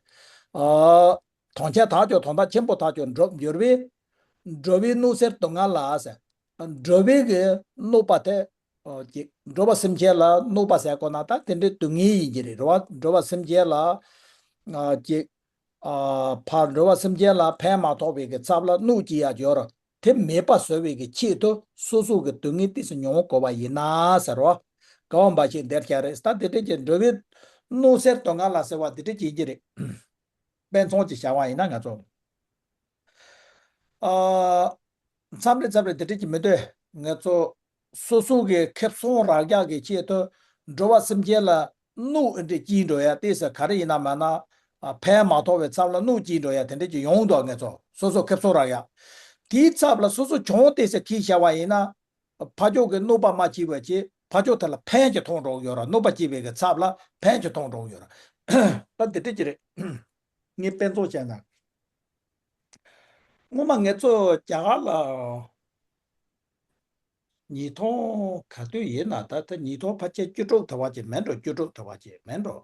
ཨ། དོན་ཆེན་དག་ཀྱང་དོན་དག་ཆེན་པོ་དག་ཀྱང་འགྲུབ་འགྱུར་བས། འགྲོ་བའི་གནོད་འཚེར་སྡུག་བསྔལ་ལ་ཟེར། འགྲོ་བའི་གི་གནོད་པ་དེ། ཨོ་ཅིག་འགྲོ་བ་སེམས་ཅན་ལ་གནོད་པ་ཟེར་གོ་ན་ད་དེ་འདྲའི་སྡུག་བསྔལ་ཡིན་གྱི་རེད་རེད་བ། འགྲོ་བ་སེམས་ཅན་ལ། ཨ་ཅིག་ཨ་ཕར་འགྲོ་བ་སེམས་ཅན་ལ་ཕན་མ་ཐོགས་པའི་གི་ཚབ་ལ་གནོད་ཅི་ཡ་འབྱོར། དེ་མེད་པ་བཟོ་བའི་གི་ཆེད་དུ་སོ་སོ་གི་སྡུག་བསྔལ་ཏོག་ཙམ་མྱོང་དགོས་པ་ཡིན་ན་ཟེར་རོ། དགའ་བ་འབའ་ཞིག་འདིར་བྱ་རེད། ད་དེ་འདྲ་ཅིག་འགྲོ་བའི་གནོད་འཚེར་སྡུག་བསྔལ་ལ་ཟེར་བ་དེ་འདྲ་ཅིག་ཡིན་གྱི་རེད། དཔེ་མཚོན་ཅིག་བྱ་བ་ཡིན་ན་ང་ཚོ། ཨ། མཚམས་རེ་མཚམས་རེ་དེ་འདྲ་ཅིག་མི་འདོད། ང་ཚོ་སོ་སོ་གི་ཁེ་བཟང་རག་ཡག་གི་ཆེད་དུ་འགྲོ་བ་སེམས་ཅན་ལ་གནོད་འདྲ་སྐྱེལ་འགྲོ་ཡ་ཏོག་ཙམ་ག་རེ་ཡིན་ན་མ་ན། ཨ། ཕན་མ་ཐོགས་པའི་ཚབ་ལ་གནོད་སྐྱེལ་འགྲོ་ཡ་དེ་འདྲ་ཅིག་ཡོང་འདུག་ང་ཚོ་སོ་སོ་ཁེ་བཟང་རག་ཡ། དེའི་ཚབ་ལ་སོ་སོ་གྱོང་ཏོག་ཙམ་ཁྱེར་བཞག་པ་ཡིན་ན། ཕར་ཕྱོགས་ཀྱི་གནོད་པ་མ་སྐྱེལ་བ་བྱས་ཕར་ཕྱོགས་དེ་ལ་ཕན་ཅིག་ཐོགས་འགྲོ་གི་ཡོད་ར། གནོད་པ་སྐྱེལ་བའི་གི་ཚབ་ལ་ཕན་ཅིག་ཐོགས་འགྲོ་གི་ཡོད་ར། ད་འདི་འདྲ་ཅིག་རེད། ངས་དཔེ་མཚོན་བྱས་ན། སྔོན་མ་ང་ཚོ་རྒྱ་གར་ལ་ཉིས་སྟོང་ག་དུས་ཡིན་ན། ད་ལྟ་ཉིས་སྟོང་ཕལ་ཆེར་བཅུ་དྲུག་དེ་བ་ཅིག་མིན་འགྲོ། བཅུ་དྲུག་དེ་བ་ཅིག་མིན་འགྲོ།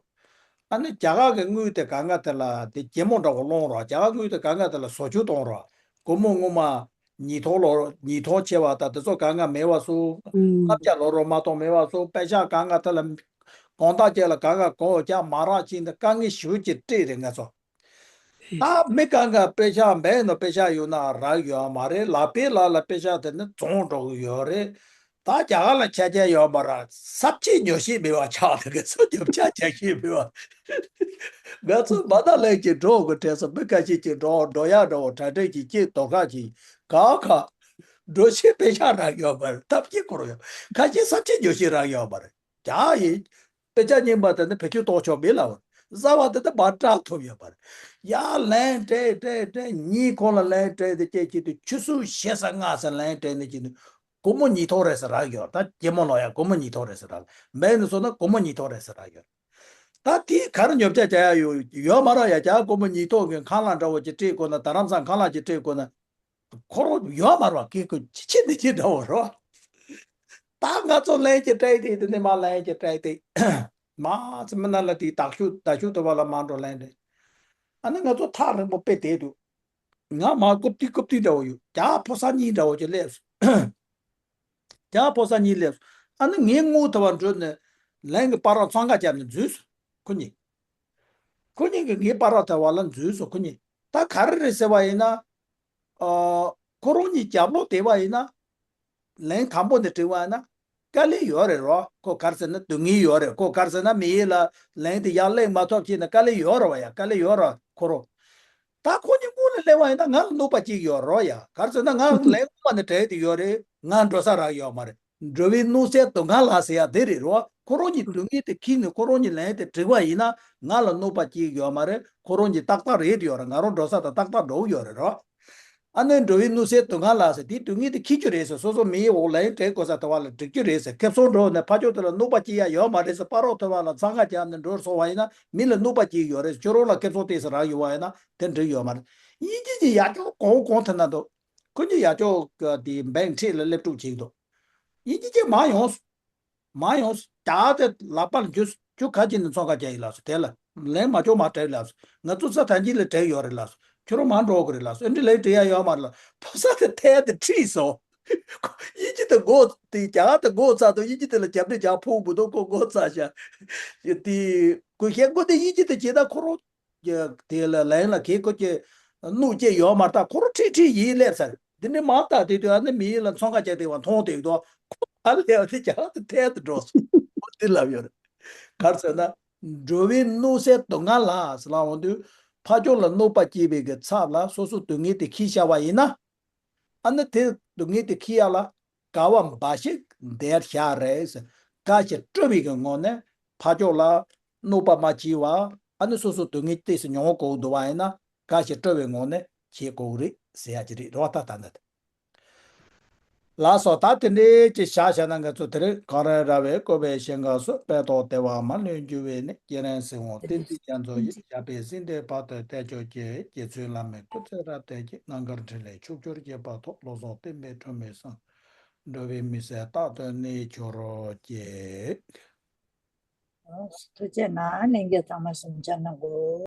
ཨ་ནི་རྒྱ་གར་གི་དངུལ་དེ་གང་ག་དེ་ལ་དེ་སྐྱི་མོ་འདྲ་བོ་སློང་རོགས། རྒྱ་གར་དངུལ་དེ་གང་ག་དེ་ལ་བཟོ་བཅོས་གཏོང་རོགས། སྒོར་མོ་སྔོན་མ་ཉིས་སྟོང་ལོ་ཉིས་སྟོང་ཆེ་བ་དང་དེ་ཚོ་གང་ག་མེད་པ་བཟོ། ལྔ་བརྒྱ་ལོ་རོགས་མ་གཏོགས་མེད་པ་བཟོ། པེ་ཤག་གང་ག་དེ་ལ་དགོང་དག་ཅིག་ལ་གང་ག་གོ་རྒྱག་མ་རག་ཕྱིན་ཏེ་དཀའ་ངལ་ཞེ་པོ་ཅིག་འཕྲད་རེད་ང་ཚོ། ད་མི་གང་ག་པེ་ཤག་འབེན་ནོ་པེ་ཤག་ཡོད་ན་རག་ཡོད་མ་རེད། ལག་པའི་ལག་ལ་པེ་ཤག་དེ་ནི་བཙོང་འགྲོ་གི་ཡོད་རེད། ད་རྒྱ་གར་ལ་ཆ་རྐྱེན་ཡོད་མ་རེད། ས་བཅད་ཉོ་ཤེས་མེད་པ་ཆགས་འདུག་ང་ཚོ་ཉོ་ཆ་རྒྱག་ཤེས་མེད་པ། ང་ཚོ་མ་ན་ལན་གྱི་འགྲོ་དགོས་དྲན་སོང་། མི་ཁ་ཤས་ཀྱིས་འགྲོ་འགྲོ་ཡག་འགྲོ་གྲ་སྒྲིག་གྱིས་སྐྱེས་དོ་ཁ་གྱིས་གང་ག་འགྲོ་ཤེས་པེ་ཤག་རག་ཡོད་མ་རེད། ཐབས་ཀྱིས་བསྐུར་ཡོད། ཁ་ཤས་ས་བཅད་ཉོ་ཤེས་རག་ཡོད་མ་རེད། རྒྱ་ཡིན། དཔེ་ཆ་རྙིང་པ་དེ་ནི་བེད་སྤྱོད་གཏོང་ཆོག་མེད་ལབ། གསར་བ་དེ་ནི་མར་སྐྲག་ཐུབ་ཡོད་པ་རེད། ཡར་ལན་སྤྲད་སྤྲད་སྤྲད་ཉིན་གུང་ལ་ལན་སྤྲད་དེ་སྐད་ཅིག་དུ་ཆུ་ཚོད་བཞི་ཙམ་ལྔ་ཙམ་ལན་སྤྲད་ནས་ཅིག་ནི་སྒོར་མོ་ཉིས་སྟོང་རེ་ཙམ་རག་ཡོད། ད་སྐྱི་མོ་ལོག་ཡ་སྒོར་མོ་ཉིས་སྟོང་རེ་ཙམ་རག་མེད་ནི་སོང་ན་སྒོར་མོ་ཉིས་སྟོང་རེ་ཙམ་རག་ཡོད། ད་དེ་ག་རེ་ཉོ་ཆ་རྒྱག་ཡ་ཡོད་ཡོད་མ་རེད་ཡ། རྒྱ་སྒོར་མོ་ཉིས་སྟོང་གི་ཁང་གླ་འདྲ་བོ་ཅིག་སྤྲད་དགོས་ན། རྡ་རམ་ས་ཁང་གླ་ཅིག་སྤྲད་དགོས་ན། ཁོ་རང་ཡོད་མ་རེད་པ། ཀི་ཀུ་ཅི་ཆི་འདི་ཅི་འདྲ་བོ་རེད་པ། ད་ང་ཚོ་ལན་གྱི་སྤྲད་དེ་དེ་ནས་མར་ལན་གྱི་སྤྲད་དེ། མ་ཚི་མི་ན་ལ་དེ་དག་ཤུག་དག་ཤུག་དུ་བ་ལ་མ་འགྲོ་ལན་རེད། ཨ་ནི་ང་ཚོ་ཐག་རིང་པོ་དཔེ་བསྡད་འདུག་ང་མ་རྐུབ་ཏི་རྐུབ་ཏི་འདྲ་བོ་ཡོད། རྒྱ་ཕོ་གསར་གཉིས་འདྲ་བོ་ཅིག་སླེབས་སོང་། རྒྱ་ཕོ་གསར་གཉིས་སླེབས་སོང་། ཨ་ནི་ངའི་ངོ་དུ་བ་འགྲོ་ནས་ལན་གྱི་པ་ར་འཚང་ཁ་བརྒྱབ་ནས་འཛུལ་སོང་། ཁོ་གཉིས། ཁོ་གཉིས་ཀྱིས་ངའི་པ་ར་དུ་བ་ལ་འཛུལ་སོང་། ཁོ་གཉིས། ད་ག་རེ་རེད་ཟེར་བ་ཡིན་ན། ཨ། ཁོ་རང་གཉིས་རྒྱབ་ལོགས་བསྡད་པ་ཡིན་ན། ལན་དང་པོ་ནས་དྲི་བ་ཡིན་ན། དཀའ་ལས་ཡོད་རེད་རོ། ཁོ་ག་རེ་ཟེར་ན་སྡུག་བསྔལ་ཡོད་རེད། ཁོ་ག་རེ་ཟེར་ན་མི་ཡུལ་ལ་ལན་དེ་ཡར་སླེབས་མ་ཐུབ་ཕྱིན་ན་དཀའ་ལས་ཡོད་རེད་བ་ཡ། དཀའ་ལས་ཡོད་རེད་ཁོ་རང་། ད་ཁོ་གཉིས་སྔོན་ལ་སླེབས་པ་ཡིན་ན་ང་ལ་གནོད་པ་སྐྱེལ་གྱི་ཡོད་རེད་ཡ། ག་རེ་ཟེར་ན་ང་ལན་སྔོན་མ་ནས་སྤྲད་དེ་ཡོད་རེད། ང་འགྲོ་ས་རག་ཡོད་མ་རེད། འགྲོ་བའི་གནོད་འཚེ་སྡུག་བསྔལ་ལ་ཟེར་ཡ་དེ་རེད་རོ། ཁོ་རང་གཉིས་སྡུག་བསྔལ་དེ་ཁྱེར་ནས་ཁོ་རང་གཉིས་ལན་དེ་དྲི་བ་ཡིན་ན་ང་ལ་གནོད་པ་སྐྱེལ་གྱི་ཡོད་མ་རེད། ཁོ་རང་གཉིས་ཏག་ཏག་རེད་ཡོད་རེད། ང་རང་འགྲོ་ས་དང་ཏག་ཏག་འགྲོ་གི་ཡོད་རེད་རོ། ཨ་ནི་འགྲོ་བའི་གནོད་འཚེ་སྡུག་བསྔལ་ལ་ཟེར་དེ་སྡུག་བསྔལ་དེ་ཁྱེར་རྒྱུ་རེད་ཟེར། སོ་སོ་མི་ཡི་འོག་ལན་སྤྲད་དགོས་ས་དེ་བ་ལ་འགྲིག་རྒྱུ་རེད་ཟེར། ཁེ་བཟང་འགྲོ་ནས་ཕ་ཆོས་དེ་ལ་གནོད་པ་སྐྱེལ་ཡ་ཡོད་མ་རེད་ཟེར། པ་རོག་ཐོས་པ་ལ་འཚང་ཁ་རྒྱག་ནས་འགྲོ་སོང་བ་ཡིན་ན་མི་ལ་གནོད་པ་སྐྱེལ་གྱི་ཡོད་རེད། ཁྱོད་རང་ལ་ཁེ་བཟང་ཏོག་ཙམ་རག་ཡོད་བ་ཡིན་ན་དེ་འགྲིག་ཡོད་མ་རེད། དབྱིན་ཇི་གི་ཡ་ཅོག་གོང་གོང་དེ་ན་འདུག་ཁོ་གཉིས་ཡ་ཅོག་གི་དེ་བེང་ཁྲིད་ལ་སླེབས་དྲུག་བྱེད་ཀྱི་འདུག་དབྱིན་ཇི་གཅིག་མ་ཡོང་། མ་ཡོང་། རྒྱ་དེ་ལག་པ་ལ་འཇུ་འཇུ་ག་ཅིག་ནས་འཚང་ཁ་རྒྱག་ཡིན་ལགས་སོ། དེ་ལ་ལན་མ་ཅོག་མ་སྤྲད་ལགས་སོ། ང་ཚོ་ས་ཐང་ཅིག་ལ་སྤྲད་ཡོད་རེད་ལགས་སོ། ཁྱོད་རང་མ་འགྲོ་གི་རེད་ལགས་སོ། ཨེ་འདྲ་ལན་སྤྲད་ཡ་ཡོད་མ་རེད་ལགས། ཕོ་གསར་དེ་ཐད་དེ་ཁྲིད་སོང་། དབྱིན་ཇི་དེ་མགོ་དེ་རྒྱ་དེ་མགོ་ཚ་དང་དབྱིན་ཇི་དེ་ལ་རྒྱབ་ནས་རྒྱག་ཕོག་མི་འདུག་ཁོ་མགོ་ཚ་ཤག་དེ་ཁོ་ཞེ་མགོ་དེ་དབྱིན་ཇི་དེ་བྱེད་ད་ཁོ་རང་། དེ་ལ་ལན་ལ་གེ་ཁོ་ཀྱི་གནོད་སྐྱེལ་ཡོད་མ་རེད། ད་ཁོ་རང་ཁྲིད་ཁྲིད་ཡིན་སླེབས་ཚར། དེ་འདྲའི་མ་རྟགས་དེ་དུས་ཨ་ནི་མི་ཡུལ་ལ་འཚང་ཁ་རྒྱག་བསྡད་པ་མཐོང་བསྡད་འདུག་ཁོ་ཨ་ལས་བ་དེ་རྒྱ་གར་དུ་ཐད་དུ་འགྲོ་སོང་། ཁོ་འདི་ལབ་ཡོད་རེད། ག་རེ་ཟེར་ན། འགྲོ་བའི་གནོད་འཚེ་སྡུག་བསྔལ་ལ་ཟེར་ལབ་འོང་དུས། ཕ་ཕྱོགས་ལ་གནོད་པ་སྐྱེལ་བའི་གི་ཚབ་ལ་སོ་སོ་སྡུག་བསྔལ་དེ་ཁྱེར་བཞག་པ་ཡིན་ན། ཨ་ནི་དེ་སྡུག་བསྔལ་དེ་ཁྱེར་ཡ་ལ་དགའ་བ་འབའ་ཞིག་འདིར་བཞག་རེད། དགའ་ཞིང་སྤྲོ་བའི་གི་ངང་ནས་ཕ་ཕྱོགས་ལ་གནོད་པ་མ་བྱས་པ། ཨ་ནི་སོ་སོ་སྡུག་བསྔལ་ཏོག་ཙམ་མྱོང་དགོས་འདུག་པ་ཡིན་ན་དགའ་ཞིང་སྤྲོ་བའི་ངང་ནས་བྱེད་དགོས་རེད་ཟེར་ཡ་ཅིག་རེད་རེད་བ། ད་ལྟ་འདི་ལགས་སོ། ད་དེ་འདྲའི་ཅིག་བཞག་བཞག་ན་ང་ཚོ་དེ་རིང་གངས་རི་ར་བས་བསྐོར་བའི་ཞིང་ཁམས་སུ། དཔལ་ཏོག་ལྡེ་བ་མ་ལུས་རྒྱུ་བའི་གནས། སྤྱན་རས་གཟིགས་དབང་བསྟན་འཛིན་རྒྱ་མཚོ་ཡི། ཞབས་པད་སྲིད་མཐའི་བར་དུ་བརྟན་གྱུར་ཅིག་རྗེ་བཙུན་བླ་མའི་སྐུ་ཚེ་རབ་བརྟན་ཅིག་རྣམ་དཀར་འཕྲིན་ལས་ཕྱོགས་བཅུར་རྒྱས་པ་ཐོབ། བློ་བཟང་བསྟན་པའི་སྒྲོན་མེ་སངས། འགྲོ་བའི་མུན་སེལ་རྟག་ཏུ་གནས་གྱུར་ཅིག་ཐུགས་རྗེ་གནང་། ལྷན་རྒྱས་ཚང་མ་གསུང་བཤད་གནང་དགོས།